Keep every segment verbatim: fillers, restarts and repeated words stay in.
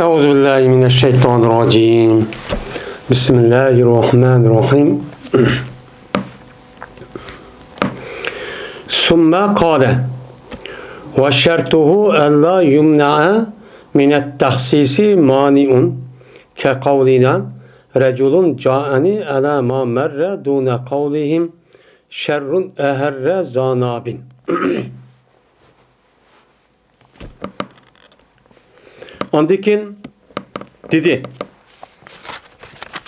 أعوذ بالله من الشيطان الرجيم. بسم الله الرحمن الرحيم. ثم قال: وشرطه ألا يمنع من التخصيص مانع، كقولنا: رجل جاءني على ما مر، دون قولهم: شر أهر ذا ناب. ئاندىن كېيىن دېدى،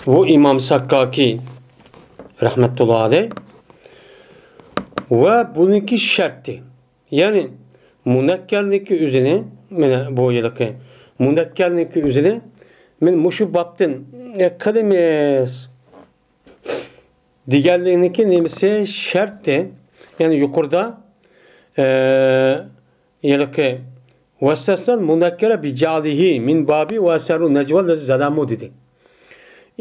بۇ ئىمام ساككاكى رەھمەتۇللا ئەلەيھ، ۋە بۇنىڭكى شەرتى، يەنى مۇنەككەرنىڭكى ئۆزىنى، مانا بۇ يىلقى مۇنەككەرنىڭكى ئۆزىنى مانا مۇشۇ بابتىن قىلىمىز دېگەنلىكنىڭكى نېمىسى شەرتى؟ يەنى يۇقىرىدا، ئە، ھېلىقى: واستثنى المنكر بجعله من باب وأسروا النجوى الذين ظلموا دېدى.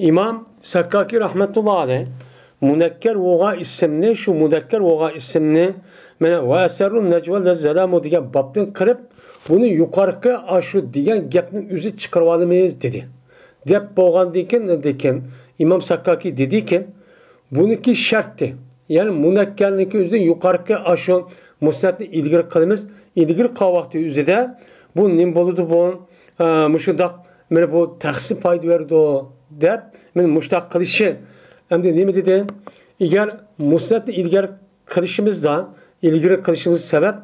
ئىمام ساككاكى رەھمەتۇللا ئەلەيھ مۇنەككەر بولغان ئىسىمنى، شۇ مۇنەككەر بولغان ئىسىمنى، مانا، وأسروا النجوى الذين ظلموا دېگەن بابتىن قىلىپ، بۇنى يۇقىرىقى ئاشۇ دېگەن گەپنىڭ ئۆزى چىقىرىۋالىمىز دېدى. دەپ بولغاندىن كېيىن، ئاندىن كېيىن ئىمام ساككاكى دېدىكى، بۇنىڭكى شەرتى، يەنى مۇنەككەرنىڭكى ئۆزىدىن يۇقىرىقى ئاشۇ مۇسنەدنى ئىلگىرى قىلىمىز. ئىلگىرى قىلغان ۋاقتى ئۆزىدە بۇ نېمە بولىدۇ بۇ؟ ئە، مۇشۇنداق، مانا بۇ تەخسىس پايدا بېرىدۇ دەپ، مانا مۇشۇنداق قىلىشى. ئەمدى نېمە دېدى؟ ئەگەر مۇسنەدنى ئىلگىرى قىلىشىمىزدا، ئىلگىرى قىلىشىمىز سەۋەب،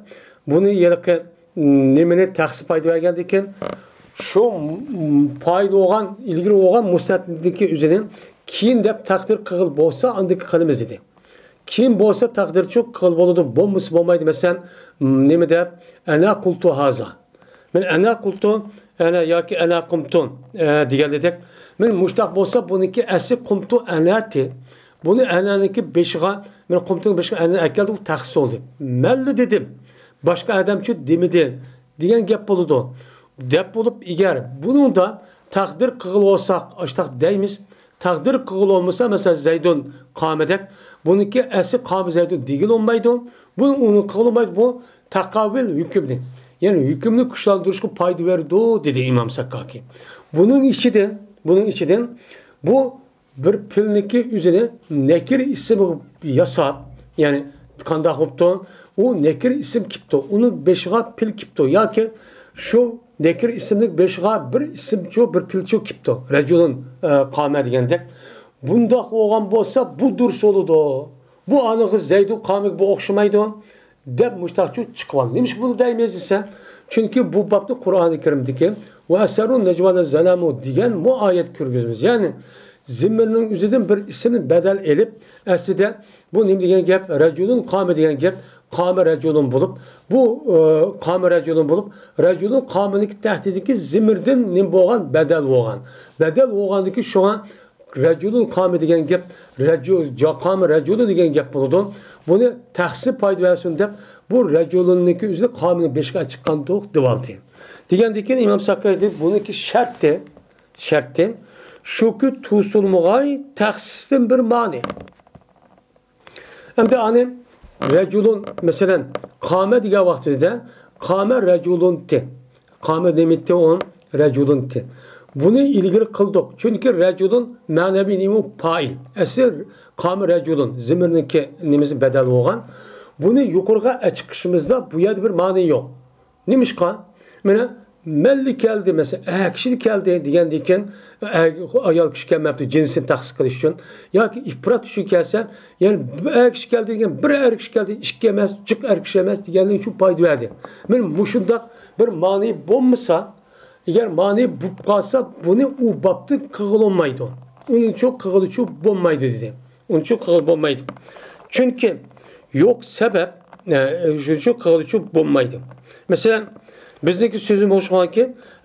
بۇنى ھېلىقى نېمىنى تەخسىس پايدا بەرگەندىكىن، شۇ پايدا بولغان، ئىلگىرى بولغان مۇسنەدنىڭكى ئۆزىنى كېيىن دەپ تەقدىر قىلغىلى بولسا، ئاندىكى قىلىمىز دېدى. كېيىن بولسا تەقدىرچۇ قىلغىلى بولىدۇ، بولمىسا بولمايدۇ. مەسىلەن، نېمە دەپ، ئەنە قۇلتۇ ھازا. مەن ئەنە قۇلتۇ، ئەنە ياكى ئەنە قۇمتۇ، ئە، دېگەندەك. مەن مۇشتاق بولسا، بۇنىڭكى ئەسلى قۇمتۇ ئەنەتى. بۇنى ئەنەنىڭكى بېشىغا، مەن قۇمتۇنىڭ بېشىغا ئەنە ئەكەلدى، بۇ تەخسىس بولدى. مەنلا دېدىم، باشقا ئادەمچۇ دېمىدى، دېگەن گەپ بولىدۇ. دەپ بولۇپ، ئەگەر بۇنىڭدا تەقدىر قىلغىلى بولساق، ئاشتاق دەيمىز. تەقدىر قىلغىلى بولمىسا، مەسىلەن، زەيدۇن قامىدەك، بۇنىڭكى ئەسلى قامى زەيدۇن دېگىلى بولمايدۇ. بۇنى ئۇنى قىلغىلى بولمايدۇ. بۇ تاقاۋۇل ھۆكۈمنى، يەنى ھۆكۈمنى كۈچلەندۈرۈشكە پايدا بېرىدۇ، دېدى ئىمام ساككاكى. بۇنىڭ ئىچىدىن، بۇنىڭ ئىچىدىن بۇ بىر پېئىلنىڭكى ئۆزىنى نەكىرە ئىسىمغا ياساپ، يەنى قانداق بوپتۇ؟ ئۇ نەكىرە ئىسىم كېپتۇ، ئۇنىڭ بېشىغا پېئىل كېپتۇ ياكى شۇ نەكىرە ئىسىمنىڭ بېشىغا بىر ئىسىمچۇ، بىر پېئىلچۇ كېپتۇ، رەجۇلۇن، ئە، قامە دېگەندەك. بۇنداق بولغان بولسا، بۇ دۇرۇس بولىدۇ. بۇ ئانىغا زەيدۇ قامىغا بۇ ئوخشىمايدۇ، دەپ مۇشتاقچۇ چىقىۋالدى. نېمىشقا بۇنى دەيمىز دېسە، چۈنكى بۇ بابنى قۇرئانى كەرىمدىكى وأسروا النجوى الذين ظلموا دېگەن بۇ ئايەت كىرگۈزىمىز. يەنى زىممىرنىڭ ئۆزىدىن بىر ئىسىمنى بەدەل ئېلىپ، ئەسلىدە بۇ نېمە دېگەن گەپ؟ رەجۇلۇن قامە دېگەن گەپ، قامە رەجۇلۇن بولۇپ، بۇ، ئى، قامە رەجۇلۇن بولۇپ، رەجۇلۇن قامىنىڭكى تەھتىدىكى زىممىردىن نېمە بولغان؟ بەدەل بولغان. بەدەل بولغاندىكى شۇڭا رەجۇلۇن قامە دېگەن گەپ، رەجۇ-، جا-، قامە رەجۇلۇن دېگەن گەپ بولىدۇ. بۇنى تەخسىس پايدا بەرسۇن دەپ، بۇ رەجۇلۇننىڭكى ئۆزىنى قامىنىڭ بېشىغا چىققاندۇق دېۋالدى. دېگەندىن كېيىن ئىمام ساككاكى دېدى، بۇنىڭكى شەرتى، شەرتى شۇكى، توسۇلمىغاي تەخسىستىن بىر مانى. ئەمدى ئانى رەجۇلۇن، مەسىلەن، قامە دېگەن ۋاقتىمىزدا قامە رەجۇلۇنتى. قامە نېمىتى ئۇ؟ رەجۇلۇنتى. بۇنى ئىلگىرى قىلدۇق. چۈنكى رەجۇلۇن مەنەۋى نېمە؟ پائىل. ئەسلى قامە رەجۇلۇن زىمىرنىڭكى نېمىسى بەدەل بولغان. بۇنى يۇقىرىغا ئەچىقىشىمىزدا بۇ يەردە بىر مانى يوق. نېمىشقا؟ مانا، مەنلا كەلدى، مەسىلەن، ئەر كىشى كەلدى دېگەندىن كېيىن، ئەر، ئايال كىشى كەلمەپتۇ، جىنسىنى تەخسىس قىلىش ئۈچۈن. ياكى ئىپرات ئۈچۈن كەلسە، يەنى بىر ئەر كىشى كەلدى دېگەن، بىر ئەر كىشى كەلدى، ئىككى ئەمەس، جىق ئەر كىشى ئەمەس دېگەننىڭ شۇ پايدا بەردى. مانا مۇشۇنداق بىر مانى بولمىسا، ئەگەر مانى بولۇپ قالسا، بۇنى ئۇ بابتىن قىلغىلى بولمايدۇ. ئۇنىڭچۇ قىلغىلىچۇ بولمايدۇ دېدى. ئۇنىڭچۇ قىلغىلى بولمايدۇ. چۈنكى يوق سەۋەب، ئە، شۇنىڭچۇ قىلغىلىچۇ بولمايدۇ. مەسىلەن، بىزنىڭكى سۆزىمىز ئوخشىغانكى،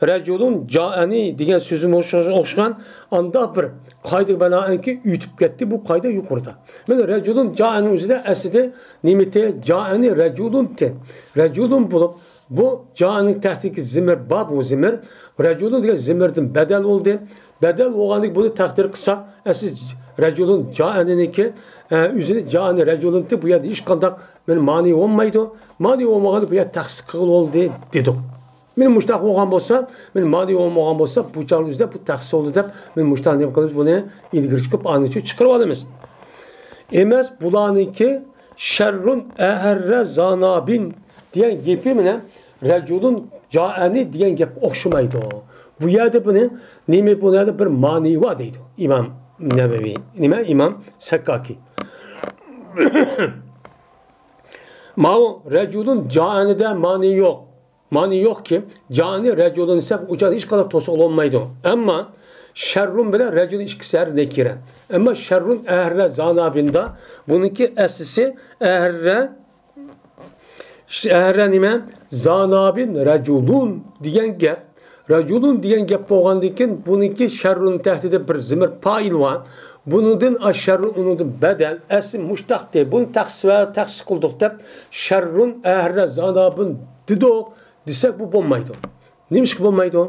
رەجۇلۇن جائەنى دېگەن سۆزىمىز ئوخشىغان، ئانداق بىر قائىدىگە بىنائەنكى ئۆتۈپ كەتتى، بۇ قائىدە يۇقىرىدا. مانا رەجۇلۇن جائەنى ئۆزىدە ئەسلىدە نېمىتى؟ جائەنى رەجۇلۇنتى. رەجۇلۇن بولۇپ، بۇ جائەنىڭ تەھتىدىكى زىمىر بار، بۇ زىمىر رەجۇلۇن دېگەن زىمىردىن بەدەل بولدى. بەدەل بولغاندىن كېيىن بۇنى تەقدىر قىلساق، ئەسلى رەجۇلۇن جائەنىنىڭكى، ئە، ئۆزىنى جائەنى رەجۇلۇنتى، بۇ يەردە ھېچقانداق مانا مانى بولمايدۇ. مانى بولمىغاندا بۇ يەردە تەخسىس قىلغىلى بولدى دېدۇق. مانا مۇشۇنداق بولغان بولسا، مانا مانى بولمىغان بولسا، بۇ چاغنىڭ ئۆزىدە بۇ تەخسىس بولدى دەپ، مانا مۇشۇنداق نېمە قىلىمىز، بۇنى ئىلگىرى چىقىپ، ئاندىن چىقىرىپ ئالىمىز. ئەمەس، بۇلارنىڭكى شەررۇن ئەھەررە زانابىن دېگەن گېپى مانا رەجۇلۇن جائەنى دېگەن گەپكە ئوخشىمايدۇ. بۇ يەردە بۇنى نېمە، بۇ يەردە بىر مانى بار دەيدۇ ئىمام نەۋەۋى. نېمە؟ ئىمام سەككاكى. ماۋۇ رەجۇلۇن جائەنىدە مانى يوق. مانى يوقكى، جائەنى رەجۇلۇن دېسەك، ئۇ جايدا ھېچقانداق توسۇق بولمايدۇ. ئەمما شەررۇن بىلەن رەجۇلۇن ئىككىسى ھەر نەكىرە. ئەمما شەررۇن ئەھەررە زانابىندا بۇنىڭكى ئەسلىسى ئەھەررە، ئەھەررە نېمە؟ زانابىن رەجۇلۇن دېگەن گەپ. رەجۇلۇن دېگەن گەپ بولغاندىن كېيىن، بۇنىڭكى شەررۇن تەھتىدە بىر زېمىر پائىل بار. بۇنىڭدىن ئا شەررۇن ئۇنىڭدىن بەدەل. ئەسلى مۇشتاقتى. بۇنى تەخسىس ۋە تەخسىس قىلدۇق دەپ، شەررۇن ئەھەررە زانابىن دېدۇق دېسەك، بۇ بولمايدۇ. نېمىشقا بولمايدۇ؟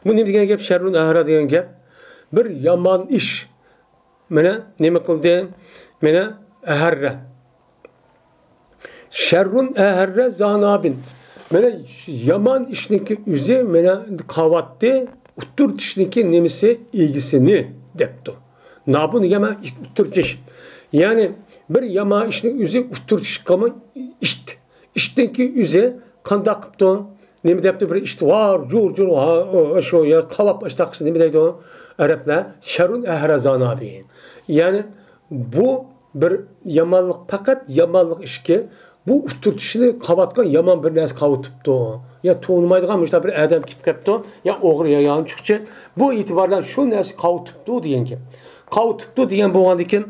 بۇ نېمە دېگەن گەپ؟ شەررۇن ئەھەررە دېگەن گەپ. بىر يامان ئىش. مانا نېمە قىلدى؟ مانا ئەھەررە. شەررۇن ئەھەررە زانابىن. مانا يامان ئىشنىڭكى ئۆزى مانا قاۋاتتى، ئۇتتۇرتۇشنىڭكى نېمىسى؟ ئىگىسىنى دەپتۇ. نابۇن دېگەن مانا ئۇتتۇرتۇش. يەنى بىر يامان ئىشنىڭ ئۆزى ئۇتتۇرتۇشقىمۇ ئىت. ئىتنىڭكى ئۆزى قانداق قىپتۇ؟ نېمە دەپتۇ؟ بىر ئىت ۋار، جۇر، جۇر، ھا، ئۇ، شۇ، يا، قاۋاپ ئاشتاقسى نېمە دەيدۇ ئەرەبلەر؟ شەررۇن ئەھرە زانابى. يەنى بۇ بىر يامانلىق، پەقەت يامانلىق ئىشكى، بۇ ئۇتتۇرتۇشنى قاۋاتقان يامان بىر نەرسە قاۋىتىپتۇ. يا تونۇمايدىغان مۇشۇنداق بىر ئادەم كېلىپ قاپتۇ، يا ئوغرى، يا يانچۇقچى. بۇ ئېتىبار بىلەن شۇ نەرسە قاۋىتىپتۇ دېگەن گەپ. قاۋىتىپتۇ دېگەن بولغاندىكىن،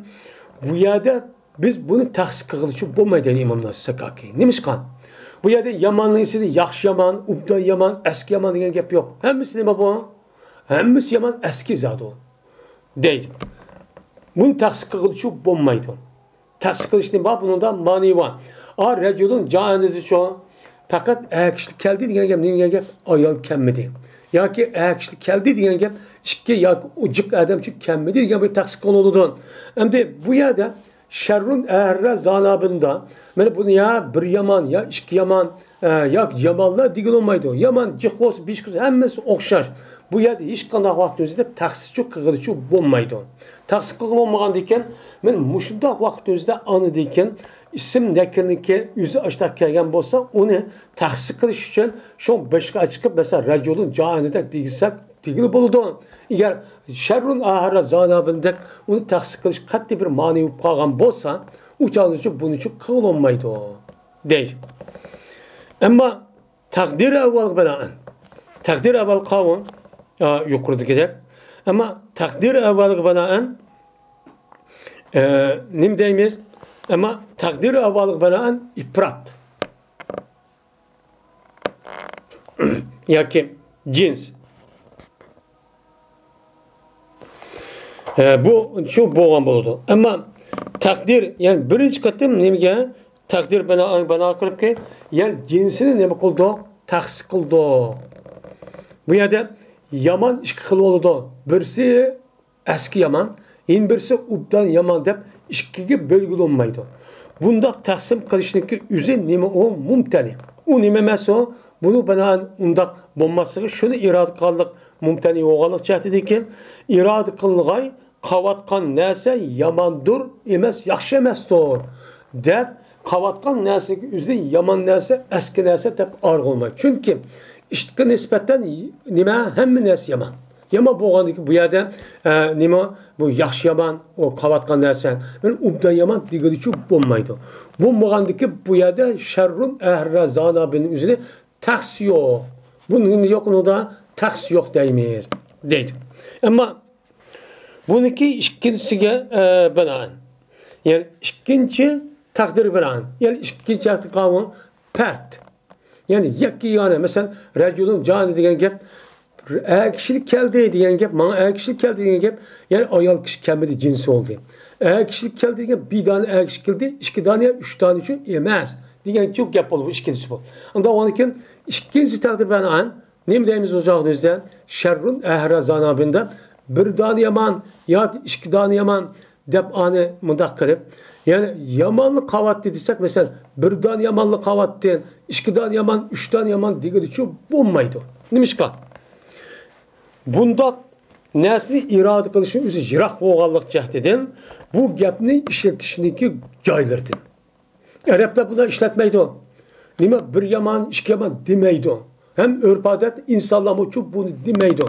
بۇ يەردە بىز بۇنى تەخسىس قىلغىلى بولمايدۇ، دەيدۇ ئىمام ناسىر سەكاكى. نېمىشقا؟ بۇ يەردە ياماننىڭ ئىچىدە ياخشى يامان، ئوبدان يامان، ئەسكى يامان دېگەن گەپ يوق. ھەممىسى نېمە بۇ؟ ھەممىسى يامان، ئەسكى زادى دەيدۇ. بۇنى تەخسىس قىلغىلى بولمايدۇ. تەخسىس قىلىش نېمە بار؟ بۇنىڭدا مانى بار. ئا، رەجۇلۇن جائەنىدىچۇ؟ پەقەت ئەر كىشىلەر كەلدى دېگەن گەپ نېمە دېگەن گەپ؟ ئايال كەلمىدى. ياكى ئەر كىشىلەر كەلدى دېگەن گەپ ئىككى ياكى ئۇ جىق ئادەم چۈ كەلمىدى دېگەن بىر تەخسىس قىلىنىدۇ. ئەمدى بۇ يەردە شەررۇن ئەھرە زانابىندا، مانا بۇنى يا بىر يامان، يا ئىككى يامان، ئە، ياكى يامانلار دېگىلى بولمايدۇ. يامان جىق بولسا، بىشقىسى ھەممىسى ئوخشاش. بۇ يەردە ھېچقانداق ۋاقىت ئۆزىدە تەخسىسچۇ قىلغىلىچۇ بولمايدۇ. تەخسىس قىلغىلى بولمىغاندىكىن، مانا مۇشۇنداق ۋاقىت ئۆزىدە ئاندىكىن ئىسىم نەكىرىنىڭكى ئۆزى ئاشتاق كەلگەن بولسا، ئۇنى تەخسىس قىلىش ئۈچۈن شۇ بېشىغا چىقىپ، مەسىلەن، رەجۇلۇن جائەنىدە دېسەك، دېگىلى بولىدۇ. ئەگەر شەررۇن ئەھرە زانابىندەك ئۇنى تەخسىس قىلىش قەتئىي بىر مانى بولۇپ قالغان بولسا، ئۇ چاغدىچۇ بۇنىچۇ قىلغىلى بولمايدۇ، دەيدۇ. ئەمما تەقدىر ئەھۋالغا بىنائەن. تەقدىر ئەھۋال قاۋۇن، ئا، يۇقىرىدىكىدەك. ئەمما تەقدىر ئەھۋالغا بىنائەن، ئە، نېمە دەيمىز؟ ئەمما تەقدىر ئەھۋالغا بىنائەن ئىپرات. ياكى جىنس. ئە، بۇ شۇ بولغان بولىدۇ. ئەمما تەقدىر، يەنى بىرىنچى قېتىم نېمىگە؟ تەقدىر بىنا، بىنا قىلىپكى، يەنى جىنسىنى نېمە قىلدۇق؟ تەخسىس قىلدۇق. بۇ يەردە يامان ئىككى خىل بولىدۇ. بىرسى ئەسكى يامان، يەنە بىرسى ئوبدان يامان دەپ ئىككىگە بۆلگىلى بولمايدۇ. بۇنداق تەقسىم قىلىشنىڭكى ئۆزى نېمە ئۇ؟ مۇمتەنى. ئۇ نېمە ئەمەس ئۇ؟ بۇنى بىنائەن ئۇنداق بولماسلىقى شۇنى ئىرادە قىلغانلىق مۇمتەنى بولغانلىق جەھىتىدىكى ئىرادە قىلغاي قاۋاتقان نەرسە ياماندۇر ئەمەس، ياخشى ئەمەستۇر دەپ، قاۋاتقان نەرسىنىڭكى ئۆزىنى يامان نەرسە، ئەسكى نەرسە دەپ ئايرىغىلى بولمايدۇ. چۈنكى ئىتقا نىسبەتەن نېمە؟ ھەممە نەرسە يامان. يامان بولغاندىكىن بۇ يەردە، ئە، نېمە؟ بۇ ياخشى يامان، ئۇ قاۋاتقان نەرسە. مانا ئوبدان يامان دېگىلىچۇ بولمايدۇ. بولمىغاندىكىن بۇ يەردە شەررۇن ئەھرە زانابىنىڭ ئۆزىنى تەخسىس يوق. بۇ نېمە يوق ئۇنىڭدا؟ تەخسىس يوق دەيمىز، دەيدۇ. ئەمما بۇنىڭكى ئىككىنچىسىگە، ئە، بىنائەن. يەنى ئىككىنچى تەقدىر بىنائەن. يەنى ئىككىنچى تەقدىر قاۋۇن پەرد. يەنى يەككە يەنە، مەسىلەن، رەجۇلۇن جانى دېگەن گەپ، ئەر كىشىلىك كەلدى دېگەن گەپ، ماڭا ئەر كىشىلىك كەلدى دېگەن گەپ، يەنى ئايال كىشى كەلمىدى جىنسى بولدى. ئەر كىشىلىك كەلدى دېگەن بىر دانە ئەر كىشى كەلدى، ئىككى دانە يا ئۈچ دانە ئۈچۈن ئەمەس دېگەن گەپ بولدى، بۇ ئىككىنچىسى بۇ. ئۇنداق بولغاندىكىن ئىككىنچى تەقدىر بىنائەن نېمە دەيمىز ئۇ چاغدا بىزدە؟ شەررۇن ئەھرە زانابىندا بىر دانە يامان ياكى ئىككى دانە يامان دەپ ئانى مۇنداق قىلىپ، يەنى يامانلىق قىلىۋاتتى دېسەك، مەسىلەن، بىر دان يامانلىق قىلىۋاتتى، ئىككى دان يامان، ئۈچ دان يامان دېگىنىچۇ بولمايدۇ. نېمىشقا؟ بۇنداق نەرسىنى ئىرادە قىلىشنىڭ ئۆزى يىراق بولغانلىق جەھىتىدىن بۇ گەپنى ئىشلىتىشنىڭكى جايلىرىدىن. ئەرەبلەر بۇنداق ئىشلەتمەيدۇ. نېمە، بىر يامان، ئىككى يامان دېمەيدۇ. ھەم ئۆرپ-ئادەت ئىنسانلارمۇچۇ بۇنى دېمەيدۇ.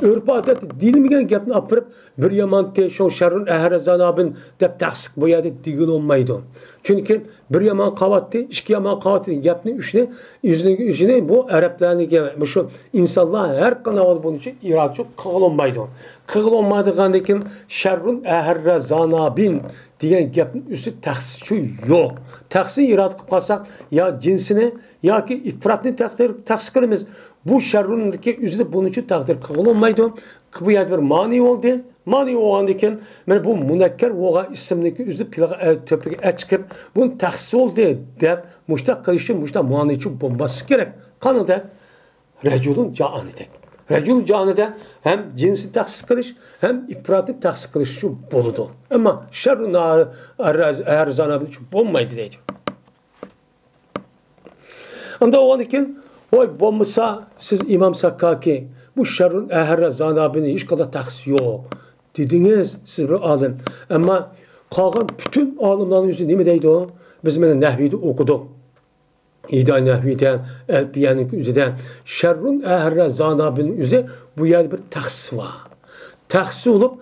ئۆرپ-ئادەت دېيىلمىگەن گەپنى ئاپىرىپ، بىر يامانتى، شۇڭ شەررۇن ئەھەرە زانابىن دەپ تەخسىس بۇ يەردە دېگىلى بولمايدۇ. چۈنكى بىر يامان قىلىۋاتتى، ئىككى يامان قىلىۋاتتى دېگەن گەپنى ئۈچنى، ئۆزىنىڭ ئۆزىنى بۇ ئەرەبلەرنىڭكى، مۇشۇ ئىنسانلار ھەر قانداق بولغان بويىچە ئىرادىچۇ قىلغىلى بولمايدۇ. قىلغىلى بولمايدىغاندىن كېيىن شەررۇن ئەھەرە زانابىن دېگەن گەپنىڭ ئۈستى تەخسىسچۇ يوق. تەخسىس ئىرادە قىلىپ قالساق، يا جىنسىنى ياكى ئىپراتنى تەقدىر، تەخسىس قىلىمىز. بۇ شەررۇندىكى ئۆزىدە بۇنىچۇ تەقدىر قىلغىلى بولمايدۇ. بۇ يەردە بىر مانى بولدى. مانى بولغاندىن كېيىن، مانا بۇ مۇنەككەر بولغان ئىسىمنىڭكى ئۆزى پىلغا، ئە، تۆپىگە ئەچىقىپ، بۇنى تەخسىس بولدى دەپ، مۇشتاق قىلىش ئۈچۈن مۇشتاق مانىچۇ بولماسلىقى كېرەك. قانۇندا رەجۇلۇن جائانىدەك. رەجۇلۇن جائانىدە ھەم جىنسنى تەخسىس قىلىش، ھەم ئىپراتنى تەخسىس قىلىش ئۈچۈن بولىدۇ. ئەمما شەررۇن ئەھەر زانابىن ئۈچۈن بولمايدۇ دەيدۇ. ئۇنداق بولغاندىكىن، ۋاي بولمىسا، سىز ئىمام ساككاكى، بۇ شەررۇن ئەھەررە زانابىنى ھېچقانداق تەخسىس يوق دېدىڭىز، سىز بىر ئالىم. ئەمما قالغان پۈتۈن ئالىملارنىڭ ئۆزى نېمە دەيدۇ؟ بىز مانا نەھۋىدە ئوقۇدۇق. ئىداي نەھۋىدە، ئەلپىيەنىڭ ئۆزىدە شەررۇن ئەھەررە زانابىنىڭ ئۆزى بۇ يەردە بىر تەخسىس بار. تەخسىس بولۇپ،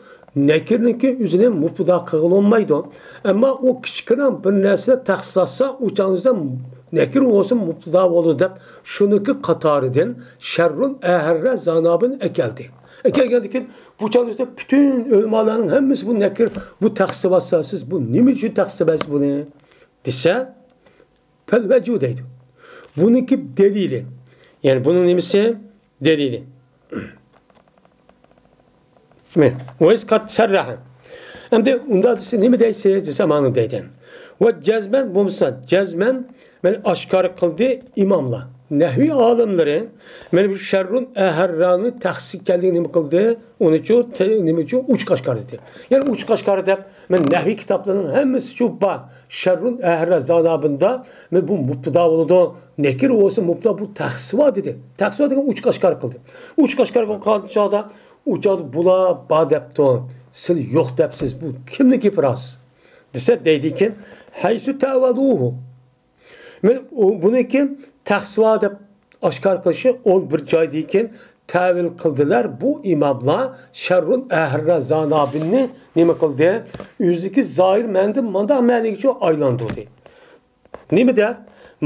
نەكىرنىڭكى ئۆزىنى مۇبتىدا قىلغىلى بولمايدۇ. ئەمما ئۇ كىچىككىنە بىر نەرسە تەخسىسلاتسا، ئۇ چاغنىڭدا نەكىر بولسا مۇبتىدا بولىدۇ دەپ، شۇنىڭكى قاتارىدىن شەررۇن ئەھەررە زانابىن ئەكەلدى. ئەكەلگەندىكىن بۇ چاغنىڭدا پۈتۈن ئۆلىمالارنىڭ ھەممىسى بۇ نەكىر، بۇ تەخسىسلاتسا، سىز بۇ نېمە ئۈچۈن تەخسىسلەيسىز بۇنى؟ دېسە، پەل ۋەجۇ دەيدۇ. بۇنىڭكى دەلىلى. يەنى بۇنىڭ نېمىسى؟ دەلىلى. مەن، ۋەيس قات سەررەھە. ئەمدى ئۇنداق دېسە نېمە دەيسىز دېسە، مانا دەيدۇ. ۋە جەزمەن بولمىسا، جەزمەن مەن ئاشكارا قىلدى ئىماملار. نەھۋى ئالىملىرى مەن بۇ شەررۇن ئەھەررانى تەخسىس ئىكەنلىكىنى نېمە قىلدى؟ ئۇنىچۇ، تە-، نېمىچۇ ئوچۇق ئاشكارا دېدى. يەنى ئوچۇق ئاشكارا دەپ، مەن نەھۋى كىتابلىرىنىڭ ھەممىسىچۇ بار. شەررۇن ئەھرە زانابىندا، مەن بۇ مۇبتىدا بولىدۇ. نەكىر بولسا مۇبتىدا، بۇ تەخسىس بار دېدى. تەخسىس بار دېگەن ئوچۇق ئاشكارا قىلدى. ئوچۇق ئاشكارا قىلغان چاغدا، ئۇ چاغدا بۇلار بار دەپتۇ. سىلەر يوق دەپسىز. بۇ كىمنىڭ گېپى راست؟ دېسە دەيدىكەن، ھەيسۇ تەۋەلۇھۇ. مەن ئۇ، بۇنىڭكى تەخسىس بار دەپ ئاشكارا قىلىشى ئون بىر جايدىكىن تەۋىل قىلدىلەر. بۇ ئىماملار شەررۇن ئەھرە زانابىننى نېمە قىلدى؟ ئۆزىدىكى زاھىر مەنىدىن مانداق مەنىگىچۇ ئايلاندۇردى. نېمە دەپ؟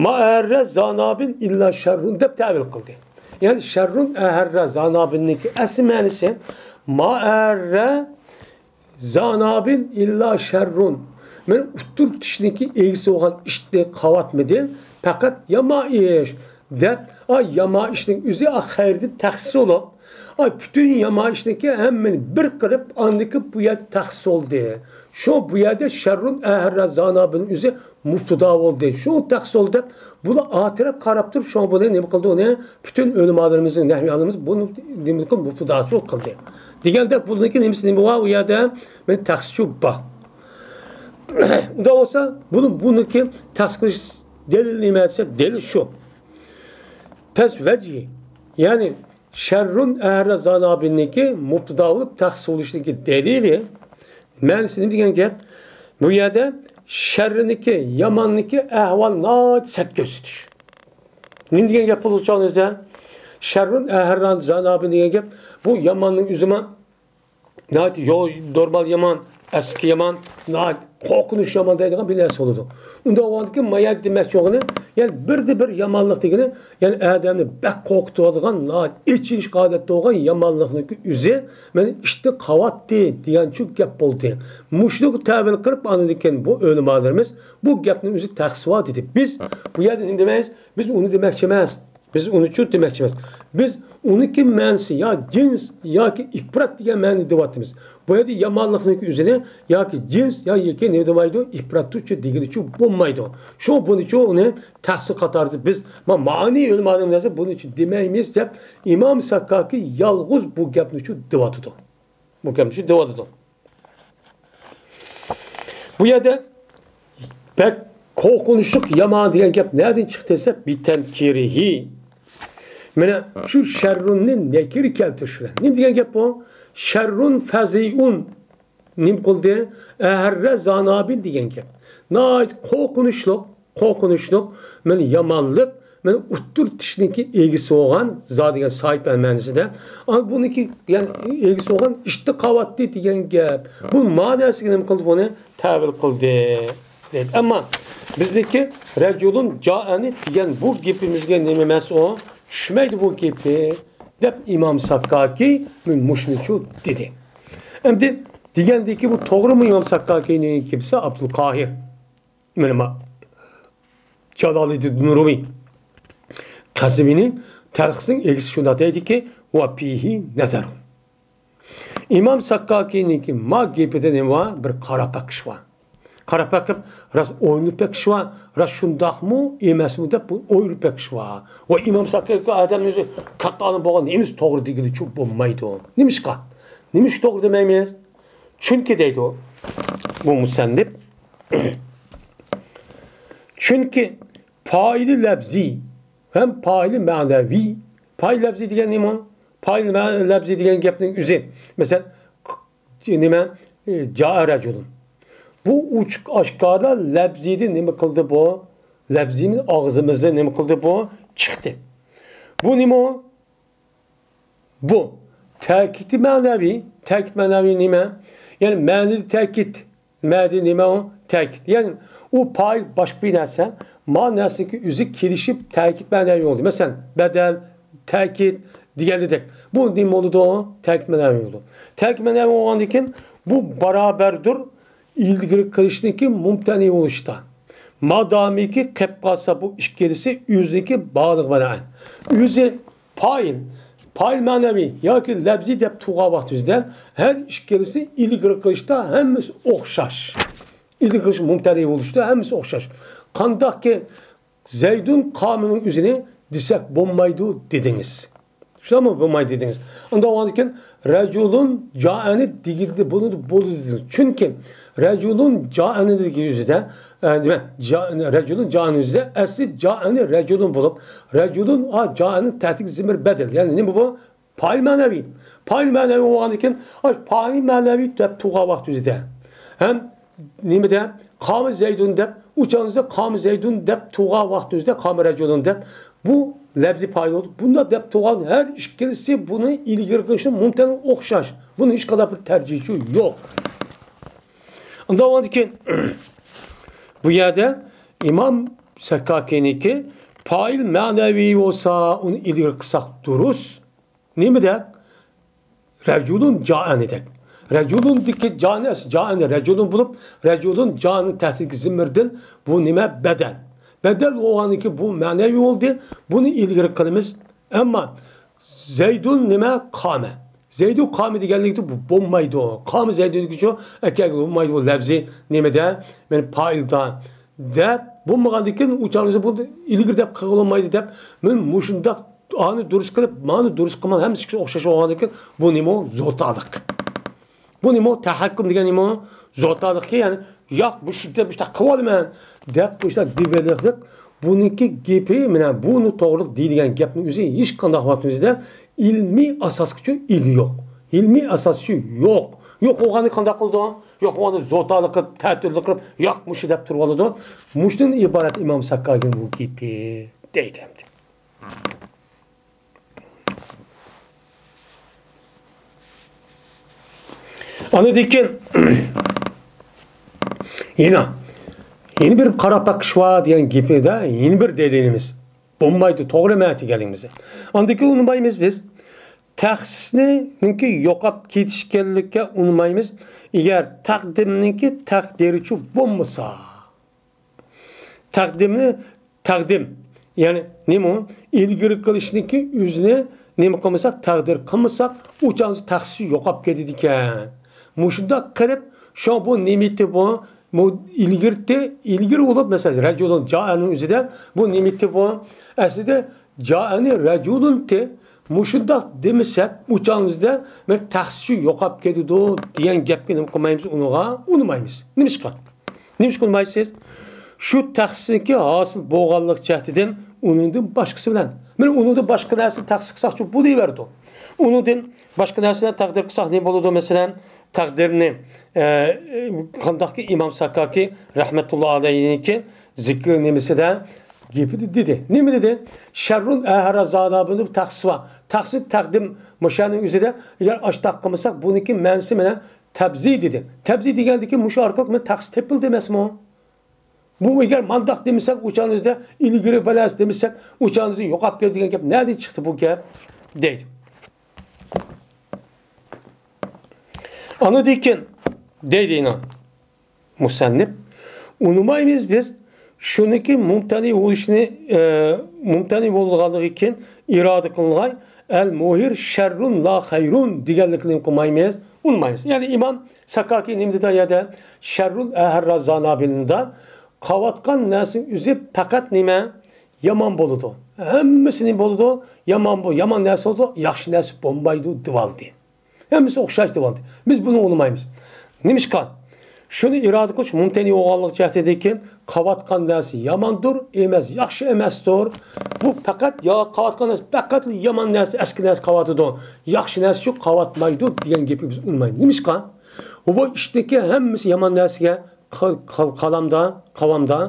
ما ئەھرە زانابىن ئىللا شەررۇن دەپ تەۋىل قىلدى. يەنى شەررۇن ئەھرە زانابىننىڭكى ئەسلى مەنىسى ما ئەھرە زانابىن ئىللا شەررۇن. مەن ئۇتتۇر چىشنىڭكى ئىگىسى بولغان ئىتنى قاۋاتمىدىم، پەقەت يامان ئىش دەپ، ئا، يامان ئىشنىڭ ئۆزى، ئا، خەيردىن تەخسىس بولۇپ، ئا، پۈتۈن يامان ئىشنىڭكى ھەممىنى بىر قىلىپ، ئاندىكى بۇ يەردە تەخسىس بولدى. شۇ بۇ يەردە شەررۇن ئەھرە زانابىن ئۆزى مۇبتىدا بولدى. شۇ تەخسىس بولدى دەپ، بۇلار ئاتىرەپ قاراپ تۇرۇپ، شۇڭا بۇنى نېمە قىلدى ئۇنى؟ پۈتۈن ئۆلىمالىرىمىزنىڭ، نەھۋىيالىرىمىز بۇنى نېمە قىلدى؟ مۇبتىدا قىلدى. دېگەندەك بۇنىڭكى نېمىسى نېمە بار ئۇ يەردە؟ مەن تەخسىسچۇ بار. ئۇنداق بولسا، بۇنى، بۇنىڭكى تەخسىس قىلىش دەلىلى نېمە دېسە، دەلىل شۇ. پەس ۋەجھى، يەنى شەررۇن ئەھرە زانابىننىڭكى مۇبتىدا بولۇپ تەخسىس بولۇشىنىڭكى دەلىلى، مەنىسى نېمە دېگەن گەپ؟ بۇ يەردە شەررىنىڭكى، ياماننىڭكى ئەھۋالى ناھايىتى سەت كۆرسىتىش. نېمە دېگەن گەپ بولىدۇ چاغىڭىزدا؟ شەررۇن ئەھران زانابىن دېگەن گەپ، بۇ ياماننىڭ ئۆزىمۇ ناھايىتى يو-، نورمال يامان، ئەسكى يامان، ناھايىتى قورقۇنچ يامان دەيدىغان بىر نەرسە بولىدۇ. ئۇنداق بولغاندىكىن، ما يەردە دېمەكچى بولغىنى، يەنى بىردە بىر يامانلىق دېگىنى، يەنى ئادەمنى بەك قورقۇتىدىغان، ناھايىتى ئېچىنىشقا ھالەتتە بولغان يامانلىقنىڭكى ئۆزى، مانا ئىتنى قاۋاتتى دېگەنچۇ گەپ بولدى. مۇشۇنىڭغا تەۋىل قىلىپ، ئاندىن كېيىن بۇ ئۆلىمالىرىمىز بۇ گەپنىڭ ئۆزى تەخسىس بار دېدى. بىز بۇ يەردە نېمە دېمەيمىز؟ بىز ئۇنى دېمەكچى ئەمەس. بىز ئۇنى چۇ دېمەكچى ئەمەس. بىز ئۇنىڭكى مەنىسى يا جىنس ياكى ئىپرات دېگەن مەنىدە دەۋاتىمىز. بۇ يەردە يامانلىقنىڭكى ئۆزىنى ياكى جىنس يا ياكى نېمە دېمەيدۇ، ئىپراتتۇچۇ دېگىنىچۇ بولمايدۇ. شۇ بۇنىچۇ ئۇنى تەخسىس قاتارىدا بىز ما-، مانى ئۆلىمانىڭ نەزىرى بۇنىچۇ دېمەيمىز دەپ ئىمام ساككاكى يالغۇز بۇ گەپنىچۇ دەۋاتىدۇ. بۇ گەپنىچۇ دەۋاتىدۇ. بۇ يەردە بەك قورقۇنچلۇق يامان دېگەن گەپ نەدىن چىقتى دېسە، بىتەنكىرىھى. مانا شۇ شەررۇننى نەكىرە كەلتۈرۈش بىلەن. نېمە دېگەن گەپ بۇ؟ شەررۇن فەزىئۇن. نېمە قىلدى؟ ئەھەررە زانابىل دېگەن گەپ. ناھايىتى قورقۇنچلۇق، قورقۇنچلۇق، مانا يامانلىق، مانا ئۇتتۇرتۇشنىڭكى ئىگىسى بولغان زا دېگەن ساھىب مەنىسىدە. ئا، بۇنىڭكى، يەنى ئىگىسى بولغان ئىشتا قاۋاتتى دېگەن گەپ. بۇ مەنىسىگە نېمە قىلدى بۇنى؟ تەۋىل قىلدى. دەيدۇ. ئەمما بىزنىڭكى رەجۇلۇن جائەنى دېگەن بۇ گېپىمىزگە نېمە ئەمەس ئۇ؟ چۈشمەيدۇ بۇ گېپى، دەپ ئىمام ساككاكى مۇشۇنىچۇ دېدى. ئەمدى دېگەندىكى بۇ توغرىمۇ ئىمام ساككاكىنىڭ گېپى دېسە ئابدۇل قاھىر. مانا جالالىدىن رومى قەزۋىنىڭ تەلخىسىنىڭ ئىگىسى شۇنداق دەيدىكى، ۋە فىھى نەزەرۇن. ئىمام ساككاكىنىڭكى ما گېپىدە نېمە بار؟ بىر قارا بېقىش بار. قارا بېقىپ، راست ئويلىنىپ بېقىش بار، راست شۇنداقمۇ، ئەمەسمۇ دەپ بۇ ئويلىنىپ بېقىش بار. ۋە ئىمام ساككاكى ئادەمنىڭ ئۆزى كاتتا ئالىم بولغان، نېمىسى توغرا دېگىلىچۇ بولمايدۇ. نېمىشقا؟ نېمىشقا توغرا دېمەيمىز؟ چۈنكى دەيدۇ بۇ مۇسەننىپ، چۈنكى پائىلى لەپزىي ھەم پائىلى مەنەۋى. پائىل لەپزىي دېگەن نېمە؟ پائىل مە-، لەپزىي دېگەن گەپنىڭ ئۆزى. مەسىلەن، نېمە؟ جائە رەجۇلۇن. بۇ ئوچۇق ئاشكارا لەپزىيدە نېمە قىلدى بۇ؟ لەپزىيمىز ئاغزىمىزدا نېمە قىلدى بۇ؟ چىقتى. بۇ نېمە؟ بۇ تەكىتى مەنەۋى. تەكىت مەنەۋى نېمە؟ يەنى مەنىدە تەكىت. مەنىدە نېمە ئۇ؟ تەكىت. يەنى ئۇ پائىل باشقا بىر نەرسە. ما نەرسىنىڭكى ئۆزى كېلىشىپ تەكىت مەنەۋى بولدى. مەسىلەن، بەدەل، تەكىت دېگەندەك. بۇ نېمە بولىدۇ؟ تەكىت مەنەۋى بولىدۇ. تەكىت مەنەۋى بولغاندىن كېيىن بۇ بارابەردۇر ئىلگىرى قىلىشنىڭكى مۇمتەنە بولۇشتا. مادامىكى قېپ قالسا بۇ ئىككىلىسى ئۆزىنىڭكى بارلىقى بىلەن. ئۆزى پائىل، پائىل مەنەۋى ياكى لەپزىي دەپ تۇرغان ۋاقتىمىزدا ھەر ئىككىلىسى ئىلگىرى قىلىشتا ھەممىسى ئوخشاش. ئىلگىرى قىلىش مۇمتەنە بولۇشتا ھەممىسى ئوخشاش. قانداقكى زەيدۇن قامىنىڭ ئۆزىنى دېسەك بولمايدۇ دېدىڭىز. شۇنداقمۇ؟ بولمايدۇ دېدىڭىز. ئۇنداق بولغاندىكىن رەجۇلۇن جائەنى دېگىلى بولىدۇ، بولىدۇ دېدىڭىز. چۈنكى رەجۇلۇن جائەنىدىكى يۈزىدە، ئە، نېمە، جا-، رەجۇلۇن جائەنى يۈزىدە ئەسلى جائەنى رەجۇلۇن بولۇپ، رەجۇلۇن، ئا، جائەنى تەھتىگە زىمىر بەدەل. يەنى نېمە بۇ؟ پائىل مەنەۋى. پائىل مەنەۋى بولغاندىكىن، ئاش پائىل مەنەۋى دەپ تۇرغان ۋاقتىمىزدا ھەم نېمىدە؟ قامە زەيدۇن دەپ، ئۇ چاغدا قامە زەيدۇن دەپ تۇرغان ۋاقتىمىزدا قامە رەجۇلۇن دەپ بۇ لەپزىي پائىل بولدى. بۇنداق دەپ تۇرغان ھەر ئىككىلىسى بۇنى ئىلگىرى قىلىشى مۇمتەنە ئوخشاش. بۇنىڭ ھېچقانداق بىر تەرجىھى يوق. ئۇنداق بولغاندىكىن بۇ يەردە ئىمام سەككاكىنىكى پائىل مەنەۋى بولسا ئۇنى ئىلگىرى قىلساق دۇرۇس. نېمە دەپ؟ رەجۇلۇن جائەنى دەپ. رەجۇلۇندىكى جائەنى ئەس-، جائەنى رەجۇلۇن بولۇپ، رەجۇلۇن جائەنى تەھتىگە زىممىردىن بۇ نېمە؟ بەدەل. بەدەل بولغاندىكىن بۇ مەنەۋى بولدى. بۇنى ئىلگىرى قىلىمىز. ئەمما زەيدۇن نېمە؟ قامە. زەيدۇ قامە دېگەنلىكتە بۇ بولمايدۇ. قامە زەيدۇندىكىچۇ ئەكەگە بولمايدۇ بۇ لەپزى نېمىدە؟ مەن پائىلدا. دەپ بولمىغاندىكىن ئۇ چاغدا بۇ ئىلگىرى دەپ قىلغىلى بولمايدۇ دەپ، مەن مۇشۇنداق ئانى دۇرۇس قىلىپ، مانى دۇرۇس قىلماي، ھەممىسى ئوخشاش بولغاندىكىن، بۇ نېمە؟ زوتالىق. بۇ نېمە؟ تەھەككۇم دېگەن نېمە؟ زوتالىقكى، يەنى، ياق، مۇشۇ دەپ مۇشۇنداق قىلىۋالىمەن دەپ، مۇشۇنداق دېۋەلىقلىق. بۇنىڭكى گېپى، مانا، بۇنى توغرىلىق دېيىلگەن گەپنىڭ ئۆزى ھېچقانداق ۋاقتىمىزدا ئىلمىي ئاساسقىچۇ ئىگە يوق. ئىلمىي ئاساسچۇ يوق. يوق بولغاننى قانداق قىلىدۇ؟ يوق بولغاننى زوتالىق قىلىپ، تەتۈرلۈك قىلىپ، ياق، مۇشۇ دەپ تۇرۇۋالىدۇ. مۇشۇدىن ئىبارەت ئىمام ساككاكىنىڭ بۇ گېپى دەيدۇ ئەمدى. ئاندىن كېيىن يەنە، يەنە بىر قاراپ بېقىش بار دېگەن گېپىدە يەنە بىر دەلىلىمىز. بولمايدۇ، توغرا ئەمەس دېگەنلىكىمىز. ئاندىن كېيىن ئۇنىمايمىز بىز. تەخسىسنىڭكى يوقاپ كېتىشكەنلىككە ئۇنىمايمىز. ئەگەر تەقدىمنىڭكى تەقدىرىچۇ بولمىسا. تەقدىمنى، تەقدىم، يەنى نېمە ئۇ؟ ئىلگىرى قىلىشنىڭكى ئۆزىنى نېمە قىلمىساق، تەقدىر قىلمىساق، ئۇ چاغدا تەخسىسى يوقاپ كېتىدىكەن. مۇشۇنداق قىلىپ، شۇ بۇ نېمىتى بۇ؟ بۇ ئىلگىرتى، ئىلگىرى بولۇپ، مەسىلەن، رەجۇلۇن جائەنىڭ ئۆزىدە بۇ نېمىتى بۇ؟ ئەسلىدە جائەنى رەجۇلۇنتى. مۇشۇنداق دېمىسەك، ئۇ چاغىمىزدا بىر تەخسىسى يوقاپ كېتىدۇ دېگەن گەپكە نېمە قىلمايمىز، ئۇنىڭغا ئۇنىمايمىز. نېمىشقا؟ نېمىشقا ئۇنىمايسىز؟ شۇ تەخسىسنىڭكى ھاسىل بولغانلىق جەھىتىدىن ئۇنىڭدىن باشقىسى بىلەن. مانا ئۇنىڭدىن باشقا نەرسىنى تەخسىس قىلساقچۇ بولۇۋېرىدۇ. ئۇنىڭدىن باشقا نەرسىلەرنى تەقدىر قىلساق نېمە بولىدۇ؟ مەسىلەن، تەقدىرنى، ئە، قانداقكى ئىمام ساكاكى رەھمەتۇللا ئەلەيھنىڭكى زىكىر نېمىسىدە گېپىدە دېدى. نېمە دېدى؟ شەررۇن ئەھەرە زانابىنى تەخسىس بار. تەخسىس تەقدىم مۇشۇنىڭ ئۆزىدە ئەگەر ئاشتاق قىلمىساق، بۇنىڭكى مەنىسى مانا تەبزى دېدى. تەبزى دېگەندىكى مۇشۇ ئارقىلىق مانا تەخسىس تېپىلدى ئەمەسمۇ؟ بۇ ئەگەر مانداق دېمىسەك، ئۇ چاغنىڭىزدا ئىلگىرى بەلەس دېمىسەك، ئۇ چاغنىڭىزدا يوقاپ كەتتى دېگەن گەپ نەدىن چىقتى بۇ گەپ؟ دەيدۇ. ئاندىن كېيىن دەيدۇ يەنە مۇسەننىپ، ئۇنىمايمىز بىز شۇنىڭكى مۇمتەنى بولۇشىنى، ئە، مۇمتەنى بولغانلىقى كېيىن ئىرادە قىلىنغان ئەل مۇھىر شەررۇن لا خەيرۇن دېگەنلىكىنى قىلمايمىز، ئۇنىمايمىز. يەنى ئىمام ساكاكى نېمە دېدى يەردە؟ شەررۇن ئەھەر رازانابىلىندا قاۋاتقان نەرسىنىڭ ئۆزى پەقەت نېمە؟ يامان بولىدۇ. ھەممىسى نېمە بولىدۇ؟ يامان بو-، يامان نەرسە بولىدۇ، ياخشى نەرسە بولمايدۇ دېۋالدى. ھەممىسى ئوخشاش دېۋالدى. بىز بۇنى ئۇنىمايمىز. نېمىشقا؟ شۇنى ئىرادە قىلىش مۇمتەنى بولغانلىق جەھەتىدىكى قاۋاتقان نەرسە ياماندۇر، ئەمەس، ياخشى ئەمەستۇر. بۇ پەقەت يا قاۋاتقان نەرسە، پەقەتلا يامان نەرسە، ئەسكى نەرسە قاۋاتىدۇ. ياخشى نەرسە شۇ قاۋاتمايدۇ دېگەن گېپى بىز ئۇنىمايمىز. نېمىشقا؟ بۇ ئىشتىكى ھەممىسى يامان نەرسىگە قا-، قا-، قالامدا، قاۋامدا،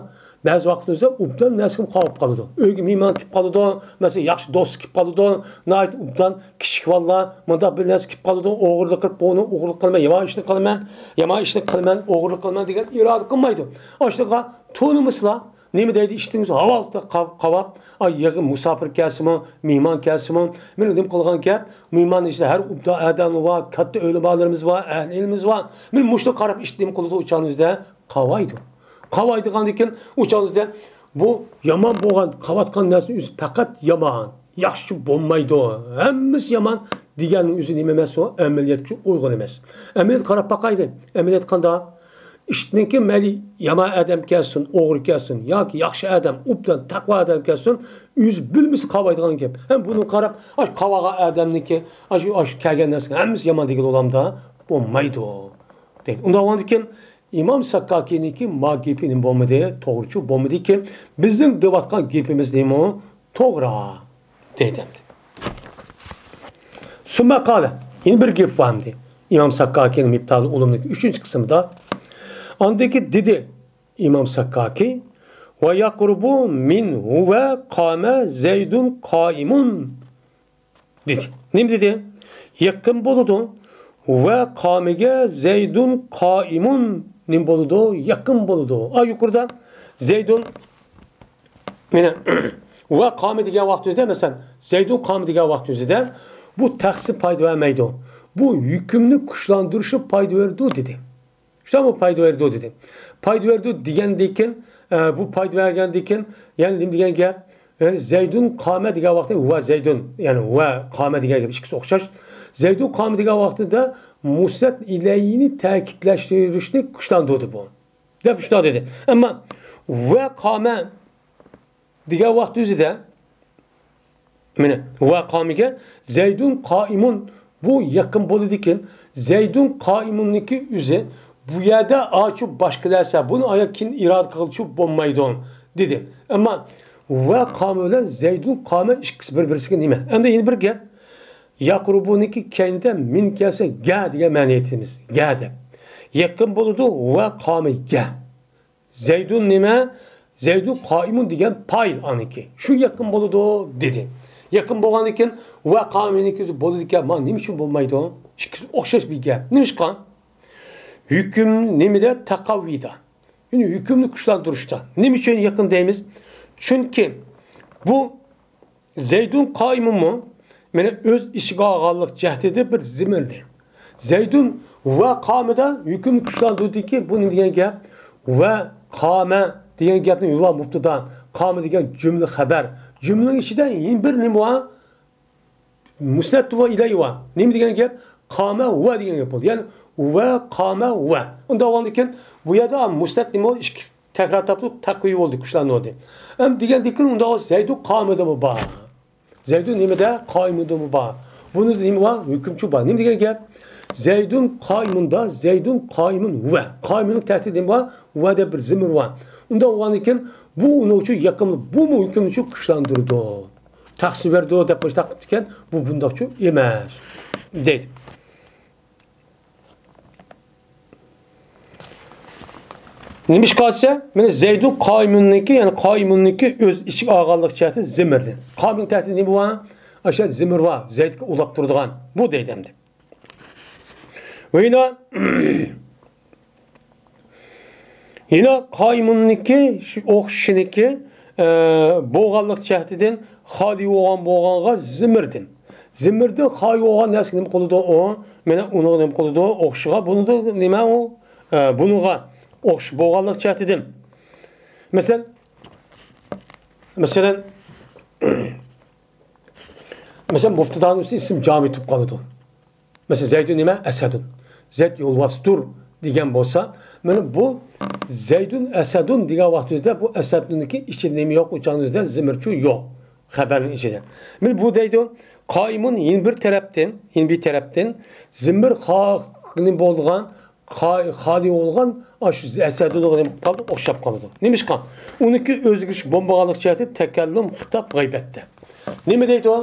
بەزى ۋاقىتلىرىمىزدا ئوبدان نەرسىگە قاۋاپ قالىدۇ. ئۆيگە مېھمان كېلىپ قالىدۇ، مەسىلەن، ياخشى دوست كېلىپ قالىدۇ، ناھايىتى ئوبدان كىچىك بالىلار، مۇنداق بىر نەرسە كېلىپ قالىدۇ، ئوغرىلىق قىلىپ، بۇنى ئوغرىلىق قىلىمەن، يامان ئىشنى قىلىمەن، يامان ئىشنى قىلىمەن، ئوغرىلىق قىلىمەن دېگەن ئىرادە قىلمايدۇ. ئاشۇنىڭغا تونۇمىسىلا، نېمە دەيدۇ، ئىشتىنىڭىز ھاۋالدا قاۋاپ، ئاي، يىغىن مۇساپىر كەلسىمۇ، مېھمان كەلسىمۇ، مېنىڭ نېمە قىلغان گەپ، مېھماننىڭ ئىچىدە ھەر ئوبدان ئادەم بار، كاتتا ئۆلىمالىرىمىز بار، ئەھلى ئىلمىمىز بار. مېنىڭ مۇشۇنى قاراپ ئىشتىنىم قىلىدۇ، ئۇچانىڭىزدا قاۋايدۇ. قاۋايدىغاندىن كېيىن ئۇچانىڭىزدا بۇ يامان بولغان، قاۋاتقان نەرسىنىڭ ئۆزى پەقەت يامان، ياخشى بولمايدۇ. ھەممىسى يامان دېگەننىڭ ئۆزى نېمە ئەمەس، ئۇ ئەمەلىيەتكە ئۇيغۇن ئەمەس. ئەمەلىيەتكە قاراپ باقايلى. ئەمەلىيەت قانداق؟ ئىشتىنكى مەيلى يامان ئادەم كەلسۇن، ئوغرى كەلسۇن ياكى ياخشى ئادەم، ئوبدان تەقۋا ئادەم كەلسۇن، ئۆزى بىلمىسە قاۋايدىغان گەپ. ھەم بۇنى قاراپ، ئاش قاۋاغان ئادەمنىڭكى، ئاش، ئاش كەلگەن نەرسىنىڭ ھەممىسى يامان دېگىلى بولامدا؟ بولمايدۇ. دەيدۇ. ئۇنداق بولغاندىكىن ئىمام ساكاكىنىڭكى ما گېپى نېمە بولمىدى؟ توغرىچۇ بولمىدىكى، بىزنىڭ دەۋاتقان گېپىمىز نېمە؟ توغرا. دەيدۇ ئەمدى. سۇمما قالە. يەنە بىر گېپى بار ئەمدى. ئىمام ساكاكىنىڭ مىپتالى ئۇلۇمنىڭ ئۈچىنچى قىسمىدا. ئاندىن كېيىن دېدى ئىمام ساكاكى، ۋە يەقرۇبۇ مىنھۇ ۋە قامە زەيدۇن قائىمۇن. دېدى. نېمە دېدى؟ يېقىن بولىدۇ. ۋە قامىگە زەيدۇن قائىمۇن. نېمە بولىدۇ؟ يېقىن بولىدۇ. ئا، يۇقىرىدا زەيدۇن، مانا، ۋە قامى دېگەن ۋاقتىمىزدا، مەسىلەن، زەيدۇن قامى دېگەن ۋاقتىمىزدا بۇ تەخسىس پايدا بەرمەيدۇ. بۇ ھۆكۈمنى كۈچلەندۈرۈشى پايدا بېرىدۇ دېدى. شۇنداقمۇ پايدا بېرىدۇ دېدى. پايدا بېرىدۇ دېگەندىن كېيىن، ئە، بۇ پايدا بەرگەندىن كېيىن، يەنى نېمە دېگەن گەپ؟ يەنى زەيدۇن قامە دېگەن ۋاقىتتا ۋە زەيدۇن، يەنى ۋە قامە دېگەن گەپ ئىككىسى ئوخشاش. زەيدۇن قامە دېگەن ۋاقتىدا مۇسنەد ئىلەيھىنى تەكىتلەشتۈرۈشنى كۈچلەندۈردى بۇ. دەپ شۇنداق دېدى. ئەمما ۋە قامە دېگەن ۋاقىت ئۆزىدە، مانا، ۋە قامىگە زەيدۇن قائىمۇن، بۇ يېقىن بولىدىكەن. زەيدۇن قائىمۇننىڭكى ئۆزى بۇ يەردە ئاشۇ باشقا نەرسە، بۇنى ئايا كېيىن ئىرادە قىلغىلى بولمايدۇ، دېدى. ئەمما ۋە قامى بىلەن زەيدۇن قامە ئىككىسى بىر-بىرسىگە نېمە؟ ئەمدى يەنە بىر گەپ. يەقرۇبۇنىڭكى كەينىدە مىن كەلسە گە دېگەن مەنىدە ئېيتىمىز. گە دەپ. يېقىن بولىدۇ ۋە قامى گە. زەيدۇن نېمە؟ زەيدۇن قائىمۇن دېگەن پائىل ئانىڭكى. شۇ يېقىن بولىدۇ، دېدى. يېقىن بولغاندىكىن ۋە قائىمۇننىڭكى ئۆزى بولىدىكەن. مانا نېمە ئۈچۈن بولمايدۇ؟ ئىككىسى ئوخشاش بىر گەپ. نېمىشقا؟ ھۆكۈم نېمىدە؟ تەقەۋۋىدا. يەنى ھۆكۈمنى كۈچلەندۈرۈشتە. نېمە ئۈچۈن يېقىن دەيمىز؟ چۈنكى بۇ زەيدۇن قائىمۇنمۇ، مانا، ئۆز ئىچىگە ئالغانلىق جەھىتىدە بىر زېمىردى. زەيدۇن ۋە قامىدا ھۆكۈم كۈچلەندۈردىكى، بۇ نېمە دېگەن گەپ؟ ۋە قامە دېگەن گەپنى ۋە مۇبتىدا، قامە دېگەن جۈملە خەبەر. جۈملىنىڭ ئىچىدە يەنە بىر نېمە بار؟ مۇسنەد ۋە ئىلەيھى بار. نېمە دېگەن گەپ؟ قامە ۋە دېگەن گەپ بولدى. يەنى ۋە قامە ۋە. ئۇنداق بولغاندىكىن بۇ يەردە مۇسنەد نېمە بولدى؟ ئىككى تەكرار تاپتۇق، تەقۋىي بولدى، كۈچلەندۈردى. ئەمدى دېگەندىكىن ئۇنداق بولسا زەيدۇ قامىدىمۇ بار. زەيدۇ نېمىدە؟ قائىمىدىمۇ بار. بۇنىڭدا نېمە بار؟ ھۆكۈمچۇ بار. نېمە دېگەن گەپ؟ زەيدۇن قائىمۇندا، زەيدۇن قائىمۇن ھۇۋە. قائىمۇننىڭ تەھتىدە نېمە بار؟ ھۇۋە دەپ بىر زېمىر بار. ئۇنداق بولغاندىكىن، بۇ ئۇنىڭ ئۈچۈن يېقىملىق، بۇمۇ ھۆكۈمنى شۇ كۈچلەندۈرىدۇ. تەخسىس بېرىدۇ دەپ مۇشۇنداق قىپتىكەن، بۇ بۇنداقچۇ ئەمەس، دەيدۇ. نېمىشقا دېسە، مانا زەيدۇن قائىمۇننىڭكى، يەنى قائىمۇننىڭكى ئۆز ئىچىگە ئالغانلىق جەھەتتىن زېمىردىن. قائىمۇن تەھتىدە نېمە بار؟ ئاشۇ زېمىر بار، زەيدكە ئۇلاپ تۇرىدىغان. بۇ دەيدۇ ئەمدى. ۋە يەنە، يەنە قائىمۇننىڭكى شۇ ئوخشىشىنىڭكى، ئە، بولغانلىق جەھىتىدىن خالىي بولغان بولغانغا زېمىردىن. زېمىردىن خالىي بولغان نەرسىگە نېمە قىلىدۇ ئۇ؟ مانا ئۇنىڭغا نېمە قىلىدۇ؟ ئوخشىغا بۇنىڭدا نېمە ئۇ؟ ئە، بۇنىڭغا ئوخشاش بولغانلىق جەھىتىدىن. مەسىلەن، مەسىلەن، مەسىلەن، مۇبتەدانىڭ ئۈستىدە ئىسىم جامى تۇرۇپ قالىدۇ. مەسىلەن، زەيدۇن نېمە؟ ئەسەدۇن. زەيد يولۋاستۇر دېگەن بولسا، مانا بۇ زەيدۇن ئەسەدۇن دېگەن ۋاقتىمىزدا بۇ ئەسەدۇننىڭكى ئىچىدە نېمە يوق؟ ئۇ چاغنىڭ ئۆزىدە زېمىرچۇ يوق خەۋەرنىڭ ئىچىدە. مانا بۇ دەيدۇ، قائىمۇن يەنە بىر تەرەپتىن، يەنە بىر تەرەپتىن زېمىر خا-، نېمە بولىدىغان، قا-، خالىي بولغان ئاشۇ ئەسەدۇنغا نېمە قالدى؟ ئوخشاپ قالىدۇ. نېمىشقا؟ ئۇنىڭكى ئۆزگىرىش بولمىغانلىق جەھەتتە تەكەللۇم، خىتاب، غەيبەتتە. نېمە دەيدۇ؟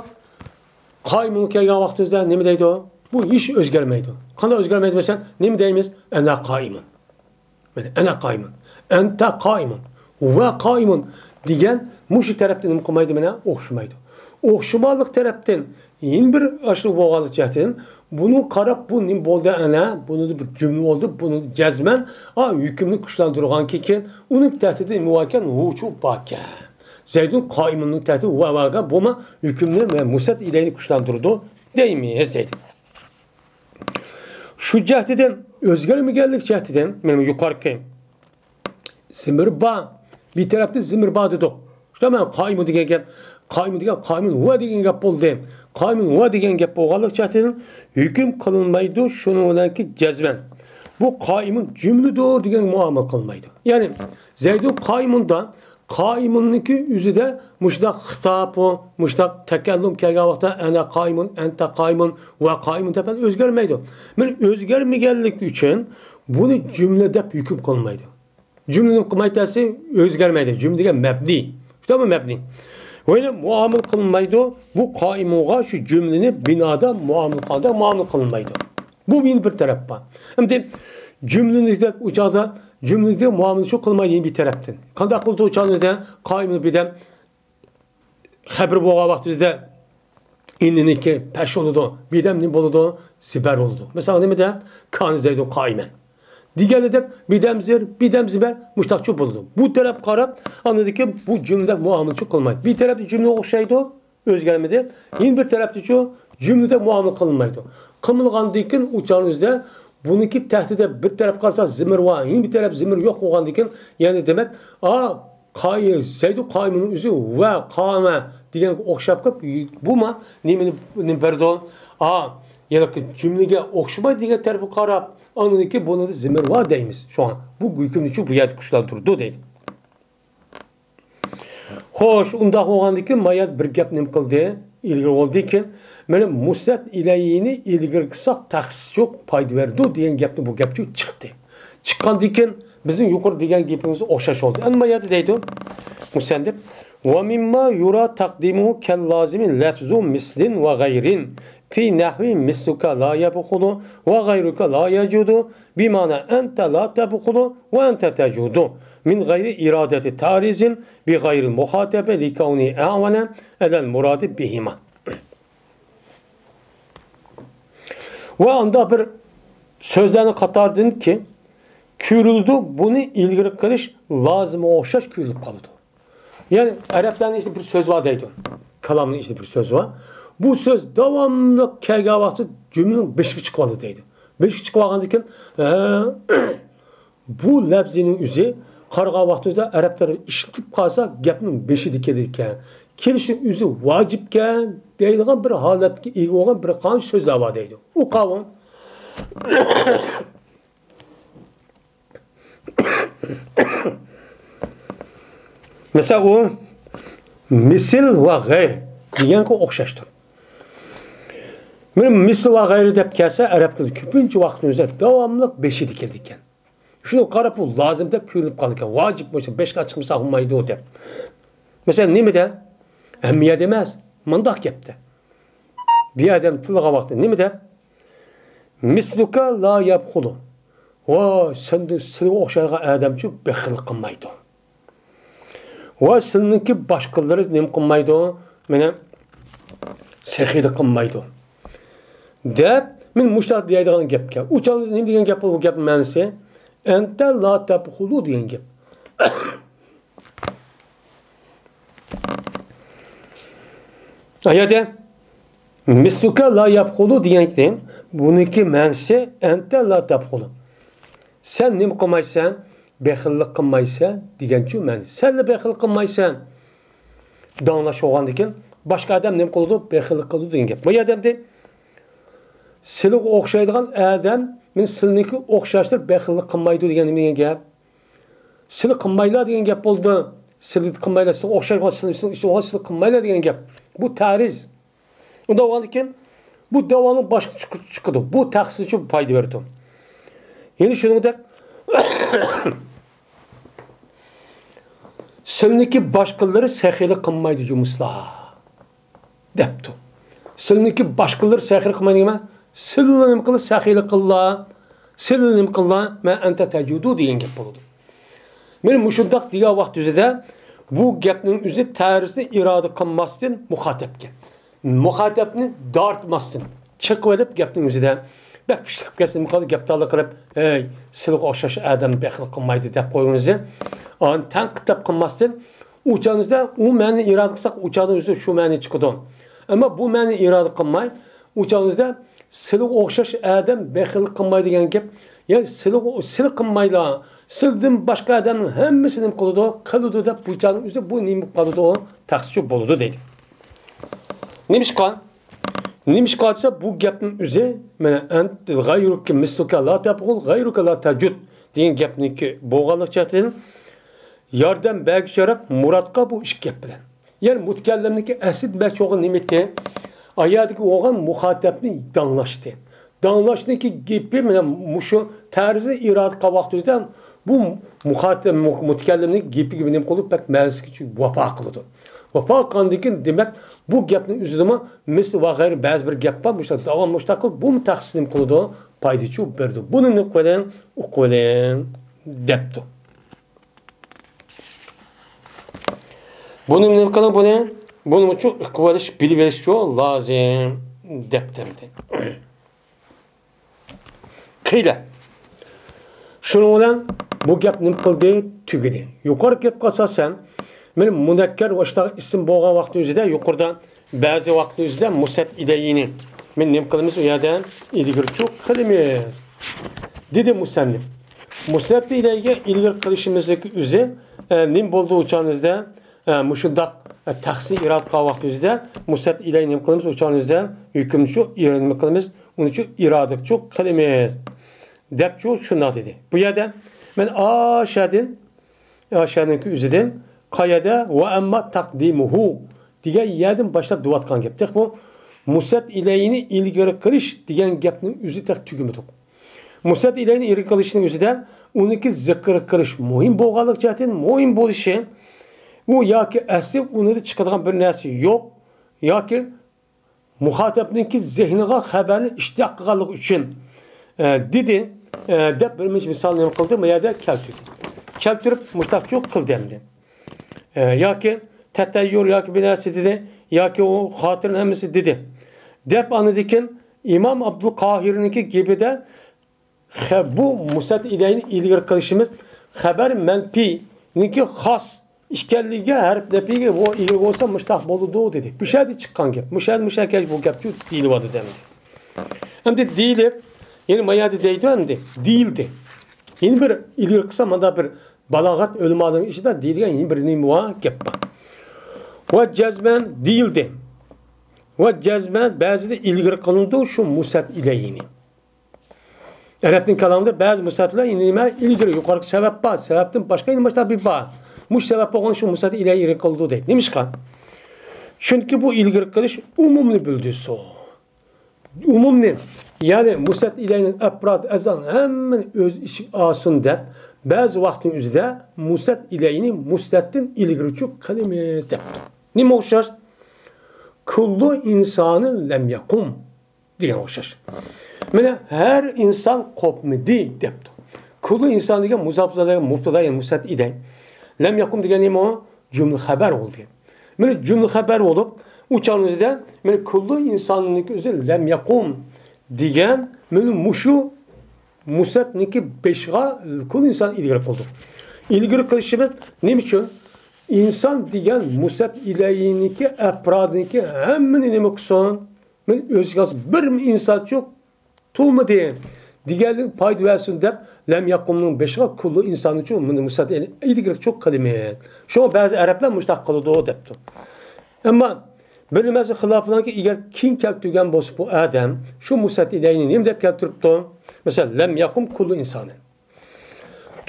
قائىمۇن كەلگەن ۋاقتىمىزدا نېمە دەيدۇ؟ بۇ ھېچ ئۆزگەرمەيدۇ. قانداق ئۆزگەرمەيدۇ دېسەڭ، نېمە دەيمىز؟ ئەنا قائىمۇن. مانا، ئەنا قائىمۇن. ئەنتە قائىمۇن. ۋە قائىمۇن دېگەن مۇشۇ تەرەپتە نېمە قىلمايدۇ؟ مانا، ئوخشىمايدۇ. ئوخشىماسلىق تەرەپتىن يەنە بىر ئاشۇ بولغانلىق جەھەتتىن بۇنى قاراپ، بۇ نېمە بولدى؟ ئەنە، بۇنىڭدا بىر جۈملە بولدى، بۇنى جەزمەن، ئا، ھۆكۈمنى كۈچلەندۈرگەنكى كېيىن، ئۇنىڭ تەھتىدە نېمە باركەن؟ ھۇچۇ باركەن. زەيدۇن قائىمۇننىڭ تەھتى ۋە ۋەگە بولما ھۆكۈمنى مۇسەت ئىلەينى كۈچلەندۈرىدۇ دەيمىز دەيدۇ. شۇ جەھەتتىن ئۆزگەرمىگەنلىك جەھەتتىن، مانا يۇقىرىقى زېمىر بار، بىر تەرەپتە زېمىر بار دېدۇق. شۇنداق مانا قائىمۇن دېگەن گەپ، قائىمۇن دېگەن، قائىمۇن ۋە دېگەن گەپ بولدى. قائىمۇن ۋە دېگەن گەپ بولغانلىق جەھەتتىن ھۆكۈم قىلىنمايدۇ، شۇنىڭ بىلەنكى جەزمەن. بۇ قائىمۇن جۈملىدۇر دېگەن مۇئامىلە قىلىنمايدۇ. يەنى زەيدۇن قائىمۇندا قائىمۇننىڭكى ئۆزىدە مۇشۇنداق خىتاب، مۇشۇنداق تەكەللۇم كەلگەن ۋاقىتتا ئەنە قائىمۇن، ئەنتە قائىمۇن، ۋە قائىمۇن دەپ ئۆزگەرمەيدۇ. مانا ئۆزگەرمىگەنلىكى ئۈچۈن بۇنى جۈملە دەپ ھۆكۈم قىلمايدۇ. جۈملىنى قىلماي تەسى ئۆزگەرمەيدۇ. جۈملە دېگەن مەبنى. شۇنداقمۇ مەبنى. ۋە يەنە مۇئامىلە قىلمايدۇ. بۇ قائىمۇنغا شۇ جۈملىنى بىنادا مۇئامىلە قىلغاندا مۇئامىلە قىلمايدۇ. بۇ يەنە بىر تەرەپ بار. ئەمدى جۈملىنى دەپ ئۇ چاغدا جۈملىگە مۇئامىلە شۇ قىلمايدۇ يەنە بىر تەرەپتىن. قانداق قىلىدۇ ئۇ چاغدا؟ قائىمۇن بىردەم خەبىر بولغان ۋاقتىمىزدا ئىننىنىڭكى پەش بولىدۇ، بىردەم نېمە بولىدۇ؟ زىبەر بولىدۇ. مىسال نېمە دەپ؟ كان زەيدۇن قائىمەن دېگەنلىدەك، بىردەم زىر، بىردەم زىبەر، مۇشتاقچۇ بولىدۇ. بۇ تەرەپ قاراپ، ئاندىن كېيىن بۇ جۈملىدە مۇئامىلىچۇ قىلمايدۇ. بىر تەرەپتە جۈملە ئوخشايدۇ، ئۆزگەرمىدى. يەنە بىر تەرەپتىچۇ جۈملىدە مۇئامىلە قىلىنمايدۇ. قىلمىغاندىن كېيىن ئۇ چاغنىڭ ئۆزىدە بۇنىڭكى تەھتىدە بىر تەرەپ قارىسا زىمىر بار، يەنە بىر تەرەپ زىمىر يوق بولغاندىن كېيىن، يەنى دېمەك، ئا، قاي-، زەيدۇ قائىمۇننىڭ ئۆزى ۋە قامە دېگەنگە ئوخشاپ قېلىپ، بۇمۇ نېمىنى، نېمە بېرىدۇ؟ ئا، يەنى جۈملىگە ئوخشىمايدۇ دېگەن تەرىپىگە قاراپ، ئاندىن كېيىن بۇنىڭدا زىمىر بار دەيمىز. شۇڭا بۇ ھۆكۈمنىچۇ بۇ يەردە كۈچلەندۈرىدۇ دەيدۇ. خوش، ئۇنداق بولغاندىكىن، مايا بىر گەپ نېمە قىلدى؟ ئىلگىرى بولدىكىن، مانا مۇسنەت ئىلەيھىنى ئىلگىرى قىلساق تەخسىسچۇ پايدا بېرىدۇ دېگەن گەپنى بۇ گەپچۇ چىقتى. چىققاندىكىن، بىزنىڭ يۇقىرى دېگەن گېپىمىز ئوخشاش بولدى. ئەمما مايادا دەيدۇ، مۇسەننىپ، ومما يرى تقديمه كاللازم لفظ مثل وغير في نحو مثلك لا يبخل وغيرك لا يجود بمعنى أنت لا تبخل وأنت تجود من غير إرادة تعريض بغير المخاطب لكونه أعون على المراد بهما. ۋە ئاندا بىر سۆزلەرنىڭ قاتارىدىنكى كۆرۈلىدۇ، بۇنى ئىلگىرى قىلىش لازىمغا ئوخشاش كۆرۈلۈپ قالىدۇ. يەنى ئەرەبلەرنىڭ ئىچىدە بىر سۆز بار دەيدۇ. كالامنىڭ ئىچىدە بىر سۆز بار. بۇ سۆز داۋاملىق كەلگەن ۋاقىتتا جۈملىنىڭ بېشىغا چىقىپ قالىدۇ دەيدۇ. بېشىغا چىقىپ قالغاندىن كېيىن، ھە، بۇ لەپزىنىڭ ئۆزى قارىغان ۋاقتىمىزدا ئەرەب تەرىپى ئىشلىتىپ قالسا، گەپنىڭ بېشىدا كېلىدىكەن. كېلىشنىڭ ئۆزى ۋاجىپكەن دەيدىغان بىر ھالەتكە ئىگە بولغان بىر قانچە سۆزلەر بار دەيدۇ. ئۇ قاۋۇن. مىسال، ئۇ مىسىل ۋە غەير دېگەنگە ئوخشاشتۇر. مانا مىسلى ۋە غەيرى دەپ كەلسە، ئەرەب تىلىدا كۆپىنچە ۋاقىتنىڭ ئۆزىدە داۋاملىق بېشىدا كېلىدىكەن. شۇنى قاراپ، ئۇ لازىم دەپ كۆرۈنۈپ قالىدىكەن. ۋاجىپ بولسا بەشكە چىقمىسا بولمايدۇ دەپ. مەسىلەن، نېمىدە؟ ھەممە يەردە ئەمەس. مۇنداق گەپتە. بىر ئادەم تىللىغان ۋاقتىدا نېمە دەپ؟ مىسلۇكە لا يەبخۇلۇ. ۋا، سەندە سىلىگە ئوخشايدىغان ئادەمچۇ بېخىللىق قىلمايدۇ. ۋا سىلىنىڭكى باشقىلىرى نېمە قىلمايدۇ؟ مانا سېخىيلىق قىلمايدۇ. دەپ، مانا مۇشۇنداق دەيدىغان گەپكەن. ئۇ چاغدا نېمە دېگەن گەپ بۇ گەپنىڭ مەنىسى؟ ئەنتە لا تەبخۇلۇ دېگەن گەپ. ئايەتتە مىسلۇكە لا يەبخۇلۇ دېگەن گەپ، بۇنىڭكى مەنىسى ئەنتە لا تەبخۇلۇ. سەن نېمە قىلمايسەن؟ بېخىللىق قىلمايسەن دېگەنچۇ مەنىسى. سەنلا بېخىللىق قىلمايسەن. داڭلاش بولغاندىكىن باشقا ئادەم نېمە قىلىدۇ؟ بېخىللىق قىلىدۇ دېگەن گەپ. بۇ ئادەمدە سىلىگە ئوخشايدىغان ئادەم، مانا سىلىنىڭكى ئوخشاشلىرى بېخىللىق قىلمايدۇ دېگەن نېمە دېگەن گەپ؟ سىلى قىلمايلا دېگەن گەپ بولدى. سىلى قىلمايلا، سىلىگە ئوخشاش بولغان، سىلى، سىلى، سىلى قىلمايلا دېگەن گەپ. بۇ تەرىز. ئۇنداق بولغاندىكىن، بۇ داۋانىڭ باشقا چىقىدۇ. بۇ تەخسىسى پايدا بېرىدۇ. يەنە شۇنىڭدەك، سىلىنىڭكى باشقىلىرى سېخىيلىق قىلمايدۇ، جۇمۇسلار. دەپتۇ. سىلىنىڭكى باشقىلىرى سېخىيلىق قىلمايدۇ دېگەن، سىلىلا نېمە قىلدى؟ سېخىيلىق قىللا. سىلىلا نېمە قىللا؟ مە ئەنتە تەجۇدۇ دېگەن گەپ بولىدۇ. مانا مۇشۇنداق دېگەن ۋاقىت ئۆزىدە بۇ گەپنىڭ ئۆزى تەرىزىنى ئىرادە قىلماستىن مۇخاتەپكە، مۇخاتەپنى دارتماستىن چېقىۋېلىپ گەپنىڭ ئۆزىدە بەك كۈچلۈك قىلىپ كەتسە، نېمە قىلىدۇ؟ گەپ تاللا قىلىپ، ھەي، سىلىگە ئوخشاش ئادەم بېخىل قىلمايدۇ دەپ قويغىنىزى، ئانى تەنقىدلەپ قىلماستىن، ئۇ چاغنىڭىزدا ئۇ مەنىنى ئىرادە قىلساق، ئۇ چاغنىڭ ئۆزىدە شۇ مەنە چىقىدۇ. ئەمما بۇ مەنىنى ئىرادە قىلماي، ئۇ چاغنىڭىزدا سىلىگە ئوخشاش ئادەم بېخىل قىلماي دېگەن گەپ، يەنى سىلىگە، سىلى قىلمايلا، سىلىدىن باشقا ئادەمنىڭ ھەممىسى نېمە قىلىدۇ؟ قىلىدۇ دەپ بۇ چاغنىڭ ئۆزىدە بۇ نېمە قالىدۇ؟ تەخسىچۇ بولىدۇ دەيدۇ. نېمىشقا؟ نېمىشقا دېسە، بۇ گەپنىڭ ئۆزى، مانا، ئەنت غەيرۇكە مىسلۇكە لا تەبخۇل، غەيرۇكە لا تەجۇد دېگەن گەپنىڭكى بولغانلىق جەھەتتىن، ياردەم بەرگۈچىرەك مۇرادقا بۇ ئىككى گەپ بىلەن. يەنى مۇتەكەللىمنىڭكى ئەسلى دېمەكچى بولغان نېمىتى؟ ئايەتتىكى بولغان مۇخاتەپنى داڭلاشتى. داڭلاشنىڭكى گېپى مانا مۇشۇ تەرىزىنى ئىرادە قىلغان ۋاقتىمىزدا بۇ مۇخاتەپ، مۇ-، مۇتەكەللىمنىڭ گېپىگە نېمە قىلىدۇ؟ بەك مەنىسىگە ۋاپا قىلىدۇ. ۋاپا قىلغاندىن كېيىن، دېمەك، بۇ گەپنىڭ ئۆزىدىمۇ مىسلى ۋە غەيرى بەزى بىر گەپ بار، مۇشۇنداق داۋام مۇشۇنداق قىلىپ، بۇمۇ تەخسىس نېمە قىلىدۇ؟ پايدىچۇ بېرىدۇ. بۇنى نېمە قىلىڭ؟ ئۇقۇۋېلىڭ، دەپتۇ. بۇنى نېمە قىلىڭ بۇنى؟ بۇنىمۇچۇ ئۇقۇۋېلىش، بىلىۋېلىشچۇ لازىم، دەپتۇ ئەمدى. قىلە. شۇنىڭ بىلەن بۇ گەپ نېمە قىلدى؟ تۈگىدى. يۇقىرىقى گەپكە ئاساسەن، مانا مۇنەككەر ۋە ئىشتاق ئىسىم بولغان ۋاقىتنىڭ ئۆزىدە، يۇقىرىدا بەزى ۋاقىتنىڭ ئۆزىدە مۇسەت ئىلەينى مانا نېمە قىلىمىز؟ ئۇ يەردە ئىلگىرىچۇ قىلىمىز، دېدى مۇسەننىپ. مۇسەت ئىلەيگە ئىلگىرى قىلىشىمىزنىڭكى ئۆزى، ئە، نېمە بولدى ئۇ چاغنىڭىزدا؟ ئە، مۇشۇنداق، ئە، تەخسىس ئىرادە قىلغان ۋاقتىمىزدا مۇسەت ئىلەي نېمە قىلىمىز؟ ئۇ چاغنىڭىزدا ھۆكۈمچۇ ئىرادە نېمە قىلىمىز؟ ئۇنىچۇ ئىرادىچۇ قىلىمىز، دەپچۇ شۇنداق دېدى. بۇ يەردە مەن ئاشەدىن، ئاشەنىڭكى ئۆزىدىن قايەدە ۋە ئەمما تەقدىمۇھۇ دېگەن يەردىن باشلاپ دېۋاتقان گەپ. تېخى بۇ مۇسەت ئىلەينى ئىلگىرى قىلىش دېگەن گەپنىڭ ئۆزى تېخى تۈگىمىدۇق. مۇسەت ئىلەينى ئىلگىرى قىلىشنىڭ ئۆزىدە ئۇنىڭكى زىكىر قىلىش مۇھىم بولغانلىق جەھەتتىن، مۇھىم بولۇشى، ئۇ ياكى ئەسلى ئۇنىڭدا چىقىدىغان بىر نەرسە يوق، ياكى مۇخاتەپنىڭكى زېھنىغا خەۋەرنى ئىشتىياق قىلغانلىقى ئۈچۈن، ئە، دېدى، ئە، دەپ بىر مۇنچە مىسال نېمە قىلدى؟ ما يەردە كەلتۈردى. كەلتۈرۈپ مۇشتاقچۇ قىلدى ئەمدى. ئە، ياكى تەتەييۇر ياكى بىر نەرسە دېدى، ياكى ئۇ خاتىرىنىڭ ھەممىسى دېدى. دەپ ئاندىن كېيىن ئىمام ئابدۇل قاھىرنىڭكى گېپىدە خە-، بۇ مۇسەت ئىلەينى ئىلگىرى قىلىشىمىز خەۋەر مەنپىينىڭكى خاس ئىكەنلىكىگە، ھەرپ نەپىيگە بۇ ئىگە بولسا مۇشتاق بولىدۇ دېدى. مۇشەدە چىققان گەپ. مۇشەدە، مۇشەدە كەلگەن بۇ گەپچۇ دېيىلىۋاتىدۇ ئەمدى. ئەمدى دېيىلىپ، يەنە ما يەردە دەيدۇ ئەمدى. دېيىلدى. يەنە بىر ئىلگىرى قىلسا، ماندا بىر بالاغەت ئۆلىمالىرىنىڭ ئىچىدە دېيىلگەن يەنە بىر نېمە بار؟ گەپ بار. ۋە جەزمەن دېيىلدى. ۋە جەزمەن بەزىدە ئىلگىرى قىلىنىدۇ شۇ مۇسەت ئىلەينى. ئەرەبنىڭ كالامىدا بەزى مۇسەتلەر نېمە ئىلگىرى يۇقىرىقى سەۋەب بار، سەۋەبتىن باشقا يەنە باشقا بىر بار. مۇشۇ سەۋەب بولغان شۇ مۇسەت ئىلەي ئىلگىرى قىلىدۇ دەيدۇ. نېمىشقا؟ چۈنكى بۇ ئىلگىرى قىلىش ئومۇمنى بىلدۈرسۇن. ئومۇمنى، يەنى مۇسنەد ئىلەينىڭ ئەپراد ئەزان ھەممىنى ئۆز ئىچىگە ئالسۇن دەپ، بەزى ۋاقىتنىڭ ئۆزىدە مۇسنەد ئىلەينى مۇسنەدتىن ئىلگىرىچۇ قىلىمىز دەپتۇ. نېمە ئوخشاش؟ كۇللۇ ئىنسانى لەم يەقۇم دېگەن ئوخشاش. مانا ھەر ئىنسان قوپمىدى دەپتۇ. كۇللۇ ئىنسان دېگەن مۇزاپ دېگەن مۇبتادا، يەنى مۇسنەد ئىلەي. لەم يەقۇم دېگەن نېمە ئۇ؟ جۈملە خەبەر بولدى. مانا جۈملە خەبەر بولۇپ، ئۇ چاغنىڭ ئۆزىدە مانا كۇللۇ ئىنساننىڭ ئۆزى لەم يەقۇم دېگەن مانا مۇشۇ مۇسنەدنىڭكى بېشىغا كۇللۇ ئىنسان ئىلگىرى قىلدۇق. ئىلگىرى قىلىشىمىز نېمە ئۈچۈن؟ ئىنسان دېگەن مۇسنەد ئىلەينىڭكى ئەپرادىنىڭكى ھەممىنى نېمە قىلسۇن؟ مانا ئۆزىگە بىر ئىنسانچۇ تۇغمىدى دېگەنلىك پايدا بەرسۇن دەپ، لەم يەقۇمنىڭ بېشىغا كۇللۇ ئىنساننىچۇ مۇسنەد ئىلگىرىچۇ قىلىمىز. شۇڭا بەزى ئەرەبلەر مۇشۇنداق قىلىدۇ دەپتۇ. ئەمما بىر نېمىسى خىلاپلانكى، ئەگەر كېيىن كەلتۈرگەن بولسا بۇ ئادەم شۇ مۇسنەد ئىلەينى نېمە دەپ كەلتۈرۈپتۇ؟ مەسىلەن، لەم يەقۇم كۇللۇ ئىنسانى.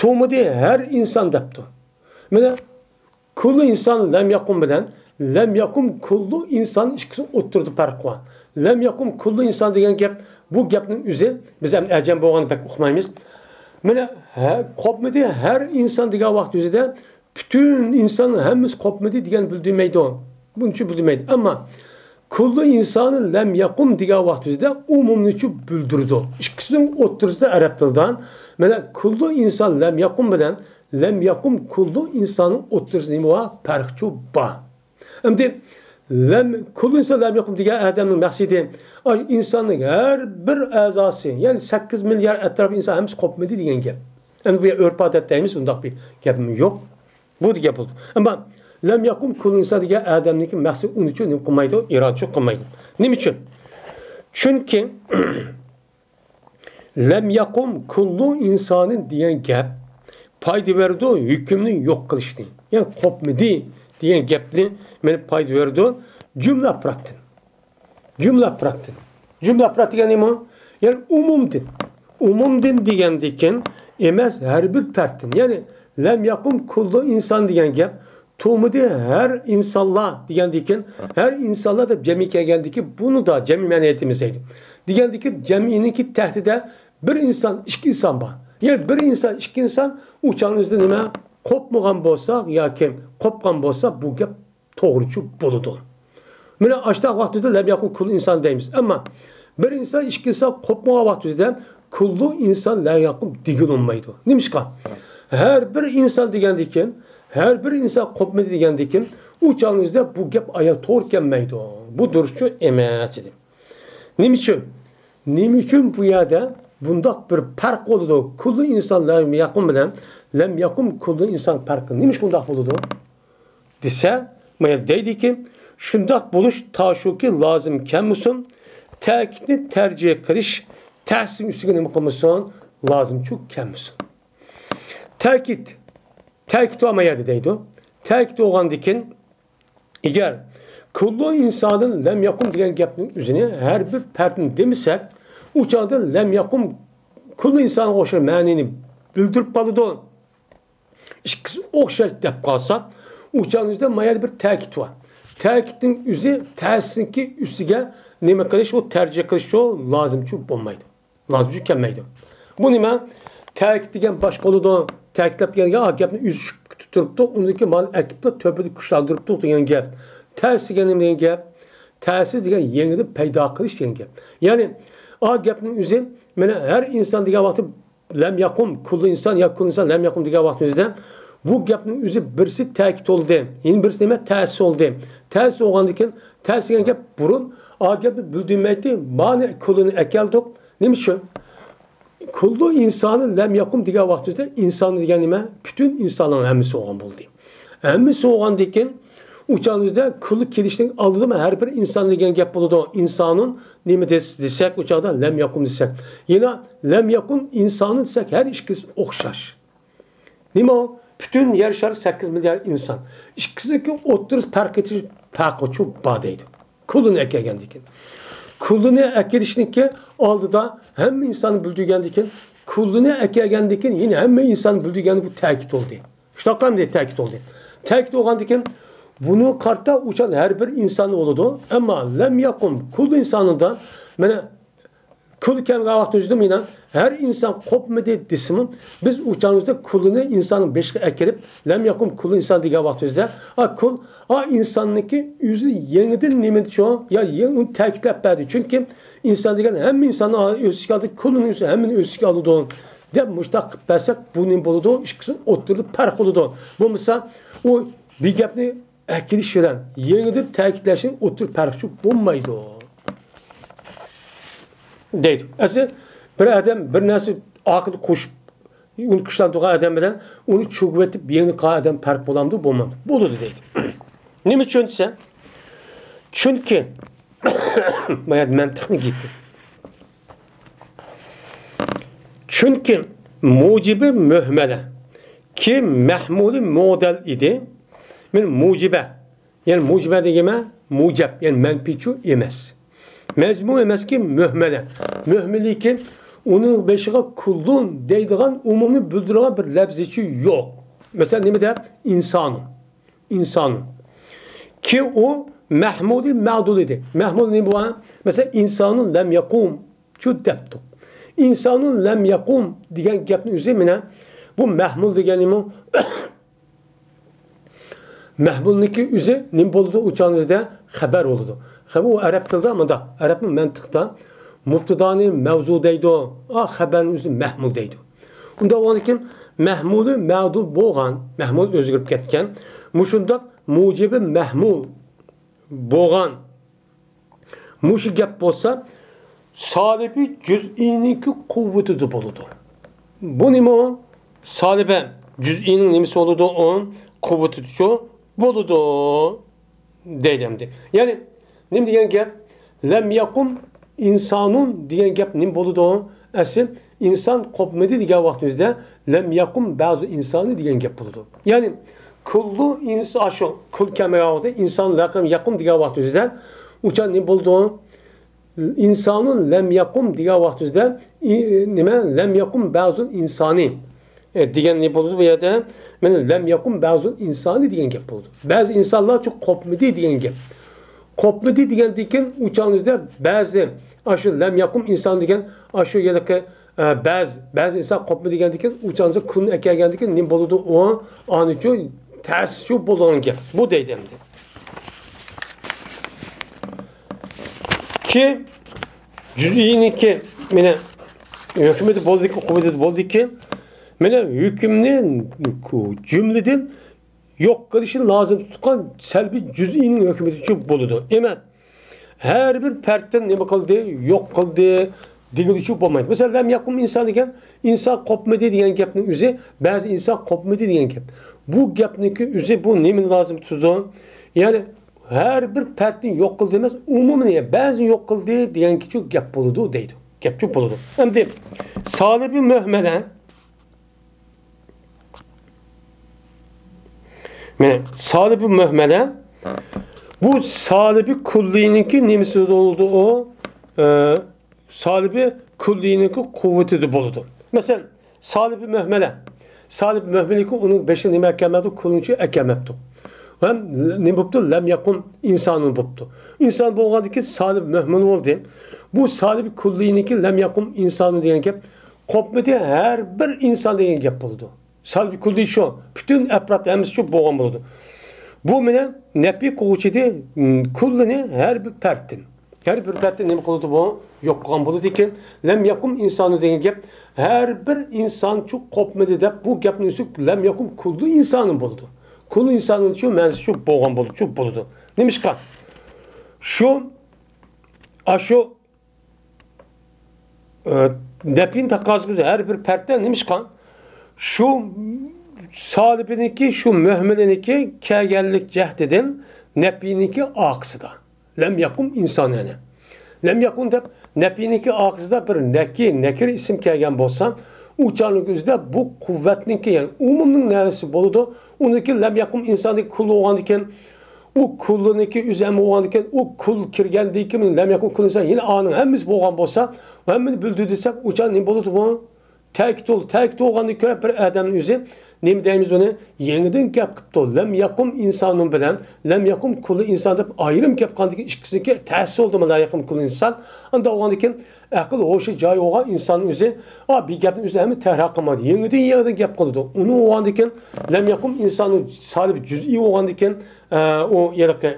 تۇغمىدى ھەر ئىنسان دەپتۇ. مانا كۇللۇ ئىنسان لەم يەقۇم بىلەن لەم يەقۇم كۇللۇ ئىنسان ئىككىسى ئوتتۇرىدا پەرق بار. لەم يەقۇم كۇللۇ ئىنسان دېگەن گەپ، بۇ گەپنىڭ ئۆزى، بىز ئەمدى ئەجەم بولغاندا بەك ئۇقمايمىز. مانا ھە، قوپمىدى ھەر ئىنسان دېگەن ۋاقىت ئۆزىدە پۈتۈن ئىنسان ھەممىسى قوپمىدى دېگەننى بىلدۈرمەيدۇ. بۇنچە بىلدۈرمەيدۇ. ئەمما كۇللۇ ئىنسانى لەم يەقۇم دېگەن ۋاقىت ئۆزىدە ئومۇمنىچۇ بىلدۈرىدۇ. ئىككىسىنىڭ ئوتتۇرىسىدا ئەرەب تىلىدا، مانا كۇللۇ ئىنسان لەم يەقۇم بىلەن لەم يەقۇم كۇللۇ ئىنساننىڭ ئوتتۇرىسىدا نېمە بار؟ پەرقچۇ بار. ئەمدى لەم، كۇللۇ ئىنسان لەم يەقۇم دېگەن ئادەمنىڭ مەقسىتى، ئاي، ئىنساننىڭ ھەر بىر ئەزاسى، يەنى سەككىز مىليارد ئەتراپى ئىنسان ھەممىسى قوپمىدى دېگەن گەپ. ئەمدى بۇ يەر ئۆرپ ئادەت دەيمىز، ئۇنداق بىر گەپمۇ يوق. بۇ دېگەن بولدى. ئەمما لەم يەقۇم كۇللۇ ئىنسان دېگەن ئادەمنىڭكى مەقسىتى ئۇنىچۇ نېمە قىلمايدۇ؟ ئىرادىچۇ قىلمايدۇ. نېمە ئۈچۈن؟ چۈنكى لەم يەقۇم كۇللۇ ئىنسانى دېگەن گەپ پايدا بېرىدۇ، ھۆكۈمنى يوق قىلىشنى. يەنى قوپمىدى دېگەن گەپنى مانا پايدا بېرىدۇ جۈملە ئەپرادتىن. جۈملە ئەپرادتىن. جۈملە ئەپراد دېگەن نېمە؟ يەنى ئومۇمدىن. ئومۇمدىن دېگەندىكىن ئەمەس، ھەر بىر پەردتىن. يەنى لەم يەقۇم كۇللۇ ئىنسان دېگەن گەپ تۇغمىدى ھەر ئىنسانلار دېگەندىكىن، ھەر ئىنسانلار دەپ جەمئىي كەلگەندىكىن، بۇنى دا جەمئىي مەنىيىتىمىز دەيدۇ. دېگەندىكىن جەمئىينىڭكى تەھتىدە بىر ئىنسان، ئىككى ئىنسان بار. يەنى بىر ئىنسان، ئىككى ئىنسان ئۇ چاغنىڭ ئۆزىدە نېمە؟ قوپمىغان بولسا ياكى قوپقان بولسا بۇ گەپ توغرىچۇ بولىدۇ. مانا ئاشتاق ۋاقتىدا لەم يەقۇم كۇللۇ ئىنسان دەيمىز. ئەمما بىر ئىنسان، ئىككى ئىنسان قوپمىغان ۋاقتىدا كۇللۇ ئىنسان لەم يەقۇم دېگىلىنمايدۇ. نېمىشقا؟ ھەر بىر ئىنسان دېگەندىكىن، ھەر بىر ئىنسان قوپمىدى دېگەندىكىن، ئۇ چاغنىڭ ئۆزىدە بۇ گەپ ئايا توغرا كەلمەيدۇ. بۇ دۇرۇسچۇ ئەمەس ئىدى. نېمە ئۈچۈن؟ نېمە ئۈچۈن بۇ يەردە بۇنداق بىر پەرق بولىدۇ؟ كۇللۇ ئىنسان لەم يەقۇم بىلەن لەم يەقۇم كۇللۇ ئىنسان پەرقى نېمىشقا بۇنداق بولىدۇ؟ دېسە، مانا دەيدىكى، شۇنداق بولۇش تاشۇكى لازىم كەلمىسۇن، تەكىتنى تەرجىھ قىلىش تەسىسنىڭ ئۈستىگە نېمە قىلمىسۇن؟ لازىمچۇ كەلمىسۇن. تەكىت، تەكىت بار ما يەردە دەيدۇ. تەكىت بولغاندىكىن، ئەگەر كۇللۇ ئىنسانىن لەم يەقۇم دېگەن گەپنىڭ ئۆزىنى ھەر بىر پەردىن دېمىسەك، ئۇ چاغدا لەم يەقۇم كۇللۇ ئىنسانغا ئوخشاش مەنىنى بىلدۈرۈپ قالىدۇ. ئىككىسى ئوخشاش دەپ قالساق، ئۇ چاغنىڭ ئۆزىدە ما يەردە بىر تەكىت بار. تەكىتنىڭ ئۆزى تەسىسنىڭكى ئۈستىگە نېمە قىلىش، ئۇ تەرجىھ قىلىشچۇ لازىمچۇ بولمايدۇ. لازىمچۇ كەلمەيدۇ. بۇ نېمە؟ تەكىت دېگەن باشقا بولىدۇ. تەكىتلەپ كەلگەن، ئا، گەپنى ئۈزۈشۈپ تۇرۇپتۇ، ئۇنىڭدىن كېيىن مانا ئەكىپلا تۆپىدە كۈچلەندۈرۈپتۇ دېگەن گەپ. تەسىس دېگەن نېمە دېگەن گەپ؟ تەسىس دېگەن يېڭىدىن پەيدا قىلىش دېگەن گەپ. يەنى، ئا، گەپنىڭ ئۆزى، مانا ھەر ئىنسان دېگەن ۋاقىتتا لەم يەقۇم، كۇللۇ ئىنسان يا كۇللۇ ئىنسان لەم يەقۇم دېگەن ۋاقىتنىڭ ئۆزىدە بۇ گەپنىڭ ئۆزى بىرسى تەكىت بولدى، يەنە بىرسى نېمە؟ تەسىس بولدى. تەسىس بولغاندىن كېيىن، تەسىس دېگەن گەپ بۇرۇن ئا گەپنى بىلدۈرمەيتتى، مانا كۇللۇنى ئەكەلدۇق. نېمە ئۈچۈن؟ كۇللۇ ئىنسانى لەم يەقۇم دېگەن ۋاقتىمىزدا ئىنسان دېگەن نېمە؟ پۈتۈن ئىنساننىڭ ھەممىسى بولغان بولدى. ھەممىسى بولغاندىن كېيىن، ئۇ چاغىمىزدا كۇللۇ كېلىشنىڭ ئالدىدا ھەر بىر ئىنسان دېگەن گەپ بولىدۇ. ئىنسانۇن نېمە دېس-، دېسەك، ئۇ چاغدا لەم يەقۇم دېسەك. يەنە لەم يەقۇم ئىنسانۇن دېسەك، ھەر ئىككىسى ئوخشاش. نېمە ئۇ؟ پۈتۈن يەر شارى سەككىز مىليارد ئىنسان. ئىككىسىنىڭكى ئوتتۇرىسى پەرق ئېتىش پەرقىچۇ بار دەيدۇ. كۇللىنى ئەكەلگەندىن كېيىن. كۇللىنى ئەكېلىشنىڭكى ئالدىدا ھەممە ئىنساننى بىلدۈرگەندىن كېيىن، كۇللىنى ئەكەلگەندىن كېيىن يەنە ھەممە ئىنساننى بىلدۈرگەندە بۇ تەكىت بولدى. شۇنداققۇ ئەمدى تەكىت بولدى. تەكىت بولغاندىن كېيىن بۇنى قارىتا ئۇچان ھەر بىر ئىنسان بولىدۇ. ئەمما لەم يەقۇم كۇللۇ ئىنسانىدا مانا، كۈل كەلگەن ۋاقتىمىزدا مانا ھەر ئىنسان قوپمىدى دېسىمۇ، بىز ئۇ چاغىمىزدا كۈلنى ئىنساننىڭ بېشىغا ئەكىرىپ، لەم يەقۇم كۈللۇ ئىنسان دېگەن ۋاقتىمىزدا، ئا، كۈل، ئا، ئىنساننىڭكى ئۆزى يېڭىدىن نېمىدىچۇ؟ يا يېڭى ئۇنى تەكىتلەپ بەردى. چۈنكى ئىنسان دېگەن ھەممە ئىنساننى ئۆز ئىچىگە ئالدى، كۈلنى ئۆزى ھەممىنى ئۆز ئىچىگە ئالىدۇ، دەپ مۇشتاق قىلىپ بەرسەك، بۇ نېمە بولىدۇ؟ ئىككىسىنىڭ ئوتتۇرىدا پەرق بولىدۇ. بولمىسا، ئۇ بىر گەپنى ئەكېلىش بىلەن يېڭىدىن تەكىتلەشنىڭ ئوتتۇرا پەرقى بولمايدۇ. دەيدۇ. ئەسلى بىر ئادەم بىر نەرسە ئارقىدا قوشۇپ، ئۇنى كۈچلەندۈرگەن ئادەم بىلەن ئۇنى چۆكۈۋېتىپ يېڭىنى قىلغان ئادەم پەرق بولامدۇ؟ بولمامدۇ؟ بولىدۇ دەيدۇ. نېمە ئۈچۈن دېسە، چۈنكى، بايا مەنتىقنى گېپى. چۈنكى مۇجىبى مۆھمەلە كى مەھمۇلى مودەل ئىدى. مەن مۇجىبە، يەنى مۇجىبە دېگەن مۇجەب، يەنى مەنپىچۇ ئەمەس. مەزمۇ ئەمەسكى مۆھمەلە. مۆھمەلىكى ئۇنىڭ بېشىغا كۇللۇن دەيدىغان ئومۇمنى بىلدۈرىدىغان بىر لەپزىچۇ يوق. مەسىلەن، نېمە دەپ؟ ئىنسانۇن. ئىنسانۇن. كى ئۇ مەھمۇلى مەدۇل ئىدى. مەھمۇل نېمە بار؟ مەسىلەن، ئىنسانۇن لەم يەقۇم. شۇ دەپتۇ. ئىنسانۇن لەم يەقۇم دېگەن گەپنى ئۆزى مانا بۇ مەھمۇل دېگەن نېمە؟ مەھمۇلنىڭكى ئۆزى نېمە بولىدۇ؟ ئۇ چاغنىڭ ئۆزىدە خەبەر بولىدۇ. خەبەر ئۇ ئەرەب تىلىدا مۇنداق، ئەرەبنىڭ مەنتىقىدا مۇبتىدانى مەۋزۇ دەيدۇ، ئا، خەبەرنىڭ ئۆزى مەھمۇل دەيدۇ. ئۇنداق بولغاندىكىن مەھمۇلى مەدۇل بولغان، مەھمۇل ئۆزگىرىپ كەتكەن، مۇشۇنداق مۇجىبى مەھمۇل بولغان مۇشۇ گەپ بولسا، سالىبى جۈزئىينىڭكى قۇۋۋىتىدە بولىدۇ. بۇ نېمە ئۇ؟ سالىبە جۈزئىينىڭ نېمىسى بولىدۇ؟ ئۇ قۇۋۋىتىدىچۇ بولىدۇ دەيدۇ ئەمدى. يەنى نېمە دېگەن گەپ؟ لەم يەقۇم ئىنسانۇن دېگەن گەپ نېمە بولىدۇ؟ ئەسلى ئىنسان قوپمىدى دېگەن ۋاقتىمىزدا لەم يەقۇم بەزۇ ئىنسانى دېگەن گەپ بولىدۇ. يەنى كۇللۇ ئىنس-، ئاشۇ كۈل كەلمىگەن ۋاقتى ئىنسان لەم يەقۇم دېگەن ۋاقتىمىزدا ئۇ چاغ نېمە بولىدۇ؟ ئىنسانۇن لەم يەقۇم دېگەن ۋاقتىمىزدا، ئى-، نېمە؟ لەم يەقۇم بەزۇل ئىنسانى، ئە، دېگەن نېمە بولىدۇ بۇ يەردە؟ مانا لەم يەقۇم بەزۇل ئىنسانى دېگەن گەپ بولىدۇ. بەزى ئىنسانلارچۇ قوپمىدى دېگەن گەپ. قوپمىدى دېگەندىن كېيىن ئۇ چاغىمىزدا بەزى، ئاشۇ لەم يەقۇم ئىنسان دېگەن، ئاشۇ يەردىكى، ئە، بەزى، بەزى ئىنسان قوپمىدى دېگەندىن كېيىن ئۇ چاغىمىزدا كۈلنى ئەكەلگەندىن كېيىن نېمە بولىدۇ؟ ئۇ ئانىچۇ تەسچۇ بولىدىغان گەپ. بۇ دەيدۇ ئەمدى. كى جۈزئىينىڭكى مانا ھۆكمىدە بولدىكى، قۇۋۋىتىدە بولدىكى، مانا ھۆكۈمنى جۈملىدىن يوق قىلىشنى لازىم تۇتقان سەلبىي جۈزئىينىڭ ھۆكمىدىچۇ بولىدۇ. ئەمەس، ھەر بىر پەردىن نېمە قىلدى، يوق قىلدى دېگىلىچۇ بولمايدۇ. مەسىلەن، لەم يەقۇم ئىنسان دېگەن، ئىنسان قوپمىدى دېگەن گەپنىڭ ئۆزى، بەزى ئىنسان قوپمىدى دېگەن گەپ. بۇ گەپنىڭكى ئۆزى بۇ نېمىنى لازىم تۇتىدۇ؟ يەنى ھەر بىر پەردنى يوق قىلدى ئەمەس، ئومۇمىي بەزىنى يوق قىلدى دېگەنكىچۇ گەپ بولىدۇ دەيدۇ. گەپچۇ بولىدۇ. ئەمدى سالىبى مۆھمەلە، مانا سالىبى مۆھمەلە، بۇ سالىبى كۇللىنىڭكى نېمىسى بولىدۇ ئۇ؟ ئە، سالىبى كۇللىنىڭكى قۇۋۋىتىدە بولىدۇ. مەسىلەن، سالىبى مۆھمەلە. سالىبى مۆھمەلىكى ئۇنىڭ بېشىغا نېمە ئەكەلمەپتۇ؟ كۇلنىچۇ ئەكەلمەپتۇ. ھەم نېمە بوپتۇ؟ لەم يەقۇم ئىنسانۇن بوپتۇ. ئىنسان بولغاندىكى سالىبى مۆھمەل بولدى. بۇ سالىبى كۇللىنىڭكى لەم يەقۇم ئىنسانۇن دېگەن گەپ قوپمىدى، ھەر بىر ئىنسان دېگەن گەپ بولىدۇ. سالبىي كۈللىي شۇ، پۈتۈن ئەپراد ھەممىسى شۇ بولغان بولىدۇ. بۇ مېنىڭ نەپىي قىلغۇچىدى، م، كۈللىنى ھەر بىر پەردتىن. ھەر بىر پەردتىن نېمە قىلىدۇ بۇ؟ يوق قىلغان بولىدىكەن. لەم يەقۇم ئىنسانۇ دېگەن گەپ، ھەر بىر ئىنسانچۇ قوپمىدى دەپ، بۇ گەپنى ئۈزۈپ، لەم يەقۇم كۈللۇ ئىنسانۇ بولىدۇ. كۈللۇ ئىنسانۇنچۇ مەنىسىچۇ بولغان بولىدۇ، شۇ بولىدۇ. نېمىشقا؟ شۇ، ئاشۇ ئە، نەپىينى تەقەززا قىلىدۇ ھەر بىر پەردە. نېمىشقا؟ شۇ سالىبىنىڭكى، شۇ مۆھمىلىنىڭكى كەلگەنلىك جەھىتىدىن نەپىينىڭكى ئارقىسىدا. لەم يەقۇم ئىنسان يەنى. لەم يەقۇم دەپ نەپىينىڭكى ئارقىسىدا بىر نەكى، نەكىرە ئىسىم كەلگەن بولسا، ئۇ چاغنىڭ ئۆزىدە بۇ قۇۋۋەتنىڭكى، يەنى ئومۇمنىڭ نەۋىسى بولىدۇ. ئۇنىڭكى لەم يەقۇم ئىنساندىكى كۈللى بولغاندىكىن، ئۇ كۈللىنىڭكى ئۆزى ھەم بولغاندىكىن، ئۇ كۈل كىرگەندىن كېيىن لەم يەقۇم كۈللىسا، يەنە ئانىڭ ھەممىسى بولغان بولسا، ھەممىنى بىلدۈر دېسەك، ئۇ چاغ نېمە بولىدۇ بۇ؟ تەكىت بولىدۇ. تەكىت بولغاندىن كۆرە بىر ئادەمنىڭ ئۆزى نېمە دەيمىز ئۇنى؟ يېڭىدىن گەپ قىپتۇ. لەم يەقۇم ئىنسانۇن بىلەن لەم يەقۇم كۇللۇ ئىنسان دەپ ئايرىم گەپ قىلغاندىكىن ئىككىسىنىڭكى تەسىس بولدىمۇ؟ لەم يەقۇم كۇللۇ ئىنسان. ئانداق بولغاندىكىن ئەقىل ھوشى جايى بولغان ئىنسان ئۆزى، ئا، بىر گەپنى ئۆزى ھەممە تەھرىر قىلمايدۇ. يېڭىدىن يېڭىدىن گەپ قىلىدۇ. ئۇنى بولغاندىكىن لەم يەقۇم ئىنسانۇن سالىب جۈزئىي بولغاندىكىن، ئە، ئۇ ھېلىقى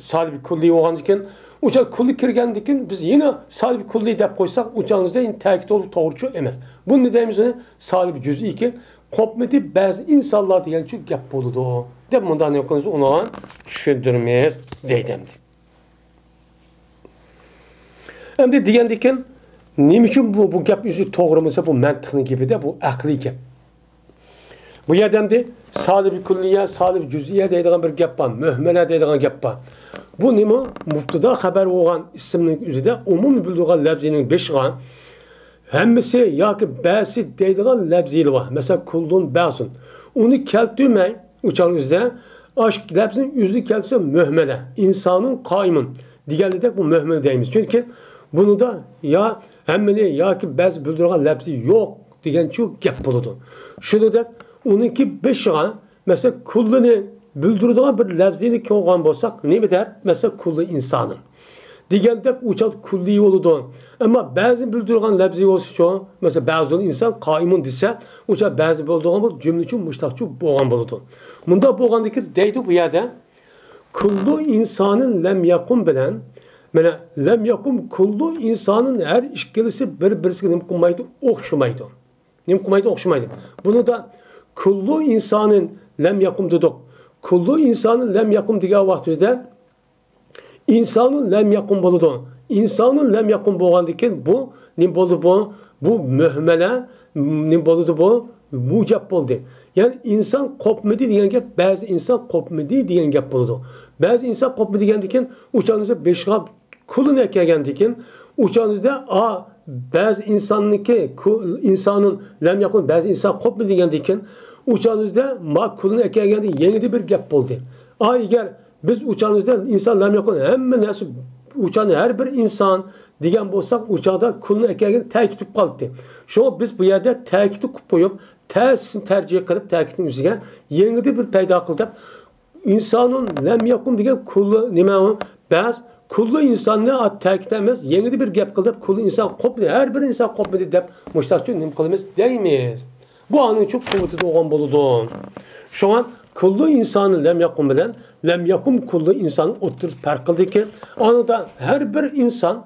سالىبى كۈللىي بولغاندىكىن، ئۇچا كۈللىي كىرگەندىكىن بىز يەنە سالىبى كۈللىي دەپ قويساق، ئۇچاڭىزدا يەنە تەكىت بولۇپ توغرا چۈشۈپ ئەمەس. بۇنى دەيمىز، سالىبى جۈزئىيكى قوپمىدى بەزى ئىنسانلار دېگەن چۈ گەپ بولىدۇ دەپ مۇنداق نېمە قىلىمىز، ئۇنىڭغا چۈشەندۈرىمىز دەيدۇ ئەمدى. ئەمدى دېگەندىكىن نېمە ئۈچۈن بۇ، بۇ گەپ ئۆزى توغرا بولسا، بۇ مەنتىقنىڭ گېپىدە، بۇ ئەقلىي گەپ. بۇ يەردە ئەمدى سالىبى كۈللىيە، سالىبى جۈزئىيە دەيدىغان بىر گەپ بار، مۆھمەلە دەيدىغان گەپ بار. بۇ نېمە؟ مۇبتىدا خەۋەر بولغان ئىسىمنىڭ ئۆزىدە ئومۇمىي بىلدۈرگەن لەپزىنىڭ بېشىغا ھەممىسى ياكى بەزىسى دەيدىغان لەپزىلەر بار. مەسىلەن، كۇللۇن، بەزۇن. ئۇنى كەلتۈرمەي، ئۇچان ئۆزىدە ئاش لەپزىنى ئۆزىنى كەلتۈرسە مۆھمەلە، ئىنسانۇن، قائىمۇن دېگەنلىدەك بۇ مۆھمەلە دەيمىز. چۈنكى بۇنىڭدا يا ھەممىنى ياكى بەزى بىلدۈرگەن لەپزى يوق دېگەنچۇ گەپ بولىدۇ. شۇنىڭدەك ئۇنىڭكى بېشىغا، مەسىلەن، كۇللىنى بىلدۈرىدىغان بىر لەپزىنى قويغان بولساق، نېمە دەپ؟ مەسىلەن، كۇللى ئىنسانىن دېگەندەك ئۇ چاغدا كۇللىي بولىدۇ. ئەمما بەزىنى بىلدۈرىدىغان لەپزى بولسىچۇ، مەسىلەن، بەزۇن ئىنسان قائىمۇن دېسە، ئۇ چاغدا بەزى بولىدىغان بولۇپ، جۈملىچۇ مۇشتەقچۇ بولغان بولىدۇ. مۇنداق بولغاندىكىن دەيدۇ بۇ يەردە، كۇللۇ ئىنسانىن لەم يەقۇم بىلەن، مانا، لەم يەقۇم كۇللۇ ئىنسانىن ھەر ئىككىلىسى بىر-بىرسىگە نېمە قىلمايدۇ؟ ئوخشىمايدۇ. نېمە قىلمايدۇ؟ ئوخشىمايدۇ. بۇنىدا كۇللۇ ئىنسانىن لەم يەقۇم دېدۇق. كۇللۇ ئىنسانىن لەم يەقۇم دېگەن ۋاقتىمىزدا ئىنسانۇن لەم يەقۇم بولىدۇ. ئىنسانۇن لەم يەقۇم بولغاندىكىن بۇ نېمە بولدى بۇ؟ بۇ مۆھمەلە نېمە بولىدۇ بۇ؟ مۇجەپ بولدى. يەنى ئىنسان قوپمىدى دېگەن گەپ، بەزى ئىنسان قوپمىدى دېگەن گەپ بولىدۇ. بەزى ئىنسان قوپمىدى دېگەندىكىن ئۇچانىزدا بېشىغا كۇللىنى ئەكەلگەندىكىن، ئۇچانىزدا، ئا، بەزى ئىنساننىڭكى، كۇ-، ئىنسانۇن لەم يەقۇم، بەزى ئىنسان قوپمىدى دېگەندىكىن، ئۇچانىزدا ما كۇللىنى ئەكەلگەندە يېڭىدە بىر گەپ بولدى. ئا، ئەگەر بىز ئۇچانىزدا ئىنسان لەم يەقۇم، ھەممە نەرسە ئۇچان، ھەر بىر ئىنسان دېگەن بولساق، ئۇچاندا كۇللىنى ئەكەلگەن تەكىت بولۇپ قالدى. شۇڭا بىز بۇ يەردە تەكىتنى قويۇپ قويۇپ، تەسىسىنى تەرجىمە قىلىپ، تەكىتنىڭ ئۆزىگە يېڭىدە بىر پەيدا قىل دەپ، ئىنسانۇن لەم يەقۇم دېگەن كۇللى نېمە ئۇ؟ بەز كۇللى ئىنساننى تەكىت ئەمەس، يېڭىدە بىر گەپ قىل دەپ، كۇللى ئىنسان قوپمىدى، ھەر بىر ئىنسان قوپمىدى دەپ مۇشتاقچۇ نېمە قىلىمىز دەيمىز. بۇ ئانىڭچۇ قۇۋۋىتىدە بولغان بولىدۇ. شۇڭا كۇللى ئىنسانى لەم يەقۇم بىلەن لەم يەقۇم كۇللى ئىنسان ئوتتۇرىسى پەرق قىلدىكى، ئانىدا ھەر بىر ئىنسان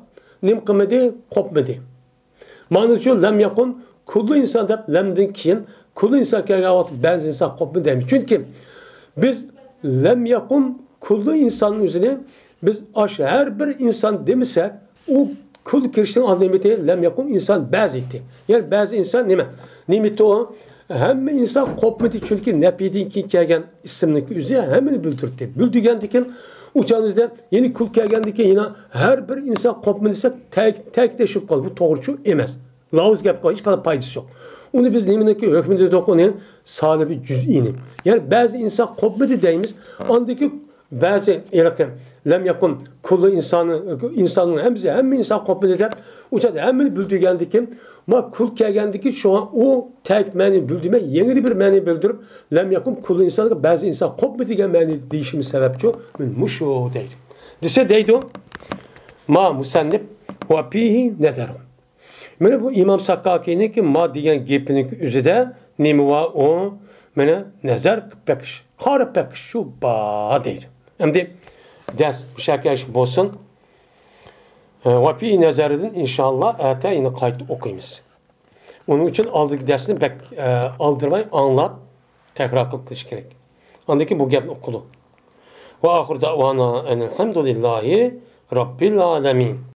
نېمە قىلمىدى؟ قوپمىدى. مانا شۇ لەم يەقۇم كۇللى ئىنسان دەپ لەمدىن كېيىن كۇللى ئىنسان كەلگەن ۋاقىتتا بەزى ئىنسان قوپمىدى دەيمىز. چۈنكى بىز لەم يەقۇم كۇللى ئىنساننىڭ ئۆزىنى بىز ئاش ھەر بىر ئىنسان دېمىسەك، ئۇ كۇللى كىرىشنىڭ ئالدىدا نېمىتى؟ لەم يەقۇم ئىنسان بەزى ئىدى. يەنى بەزى ئىنسان نېمە؟ نېمىتى ئۇ؟ ھەممە ئىنسان قوپمىدى، چۈنكى نەپىدىن كېيىن كەلگەن ئىسىمنىڭ ئۆزى ھەممىنى بىلدۈردى. بىلدۈرگەندىكىن ئۇ چاغنىڭدا يەنە كۇل كەلگەندىكىن يەنە ھەر بىر ئىنسان قوپمىدى دېسەك، تەك-، تەكىتلىشىپ قالدى. بۇ توغرا چۈ ئەمەس. لاۋۇز گەپ قىلغان ھېچقانداق پايدىسى يوق. ئۇنى بىز نېمىنىڭكى ھۆكمىدە دېدۇق؟ ئۇنى سالىبى جۈزئىينى. يەنى بەزى ئىنسان قوپمىدى دەيمىز. ئاندىكى بەزى ھېلىقى لەم يەقۇم كۇللى ئىنسانى، ئىنساننىڭ ھەممىسى، ھەممە ئىنسان قوپمىدى دەپ، ئۇ چاغدا ھەممىنى بىلدۈرگەندىكىن، ما كۇل كەلگەندىكىن، شۇڭا ئۇ تەكىت مەنىنى بىلدۈرمەي، يېڭىدە بىر مەنىنى بىلدۈرۈپ، لەم يەقۇم كۇللى ئىنسانغا بەزى ئىنسان قوپمىدى دېگەن مەنىدە دېيىشىمىز سەۋەبچۇ، مەن مۇشۇ دەيدۇ. دېسە دەيدۇ، ما مۇسەننىپ ۋە فىھى نەزەرۇن. مانا بۇ ئىمام ساكاكىنىڭكى ما دېگەن گېپىنىڭ ئۆزىدە نېمە بار ئۇ؟ مانا نەزەر قىلىپ بېقىش، قاراپ بېقىش شۇ بار دەيدۇ. ئەمدى دەرس مۇشۇ يەرگە بولسۇن. ۋە فىھى نەزەردىن ئىنشائاللا ئەتە يەنە قايتا ئوقۇيمىز. ئۇنىڭ ئۈچۈن ئالدىدىكى دەرسنى بەك، ئە، ئالدىرىماي ئاڭلاپ، تەكرار قىلىپ قىلىش كېرەك. ئاندىن كېيىن بۇ گەپنى ئوقۇلۇ. ۋە ئاخىر دەۋانا ئەنىلھەمدۇلىللاھى رەببىل ئالەمىن.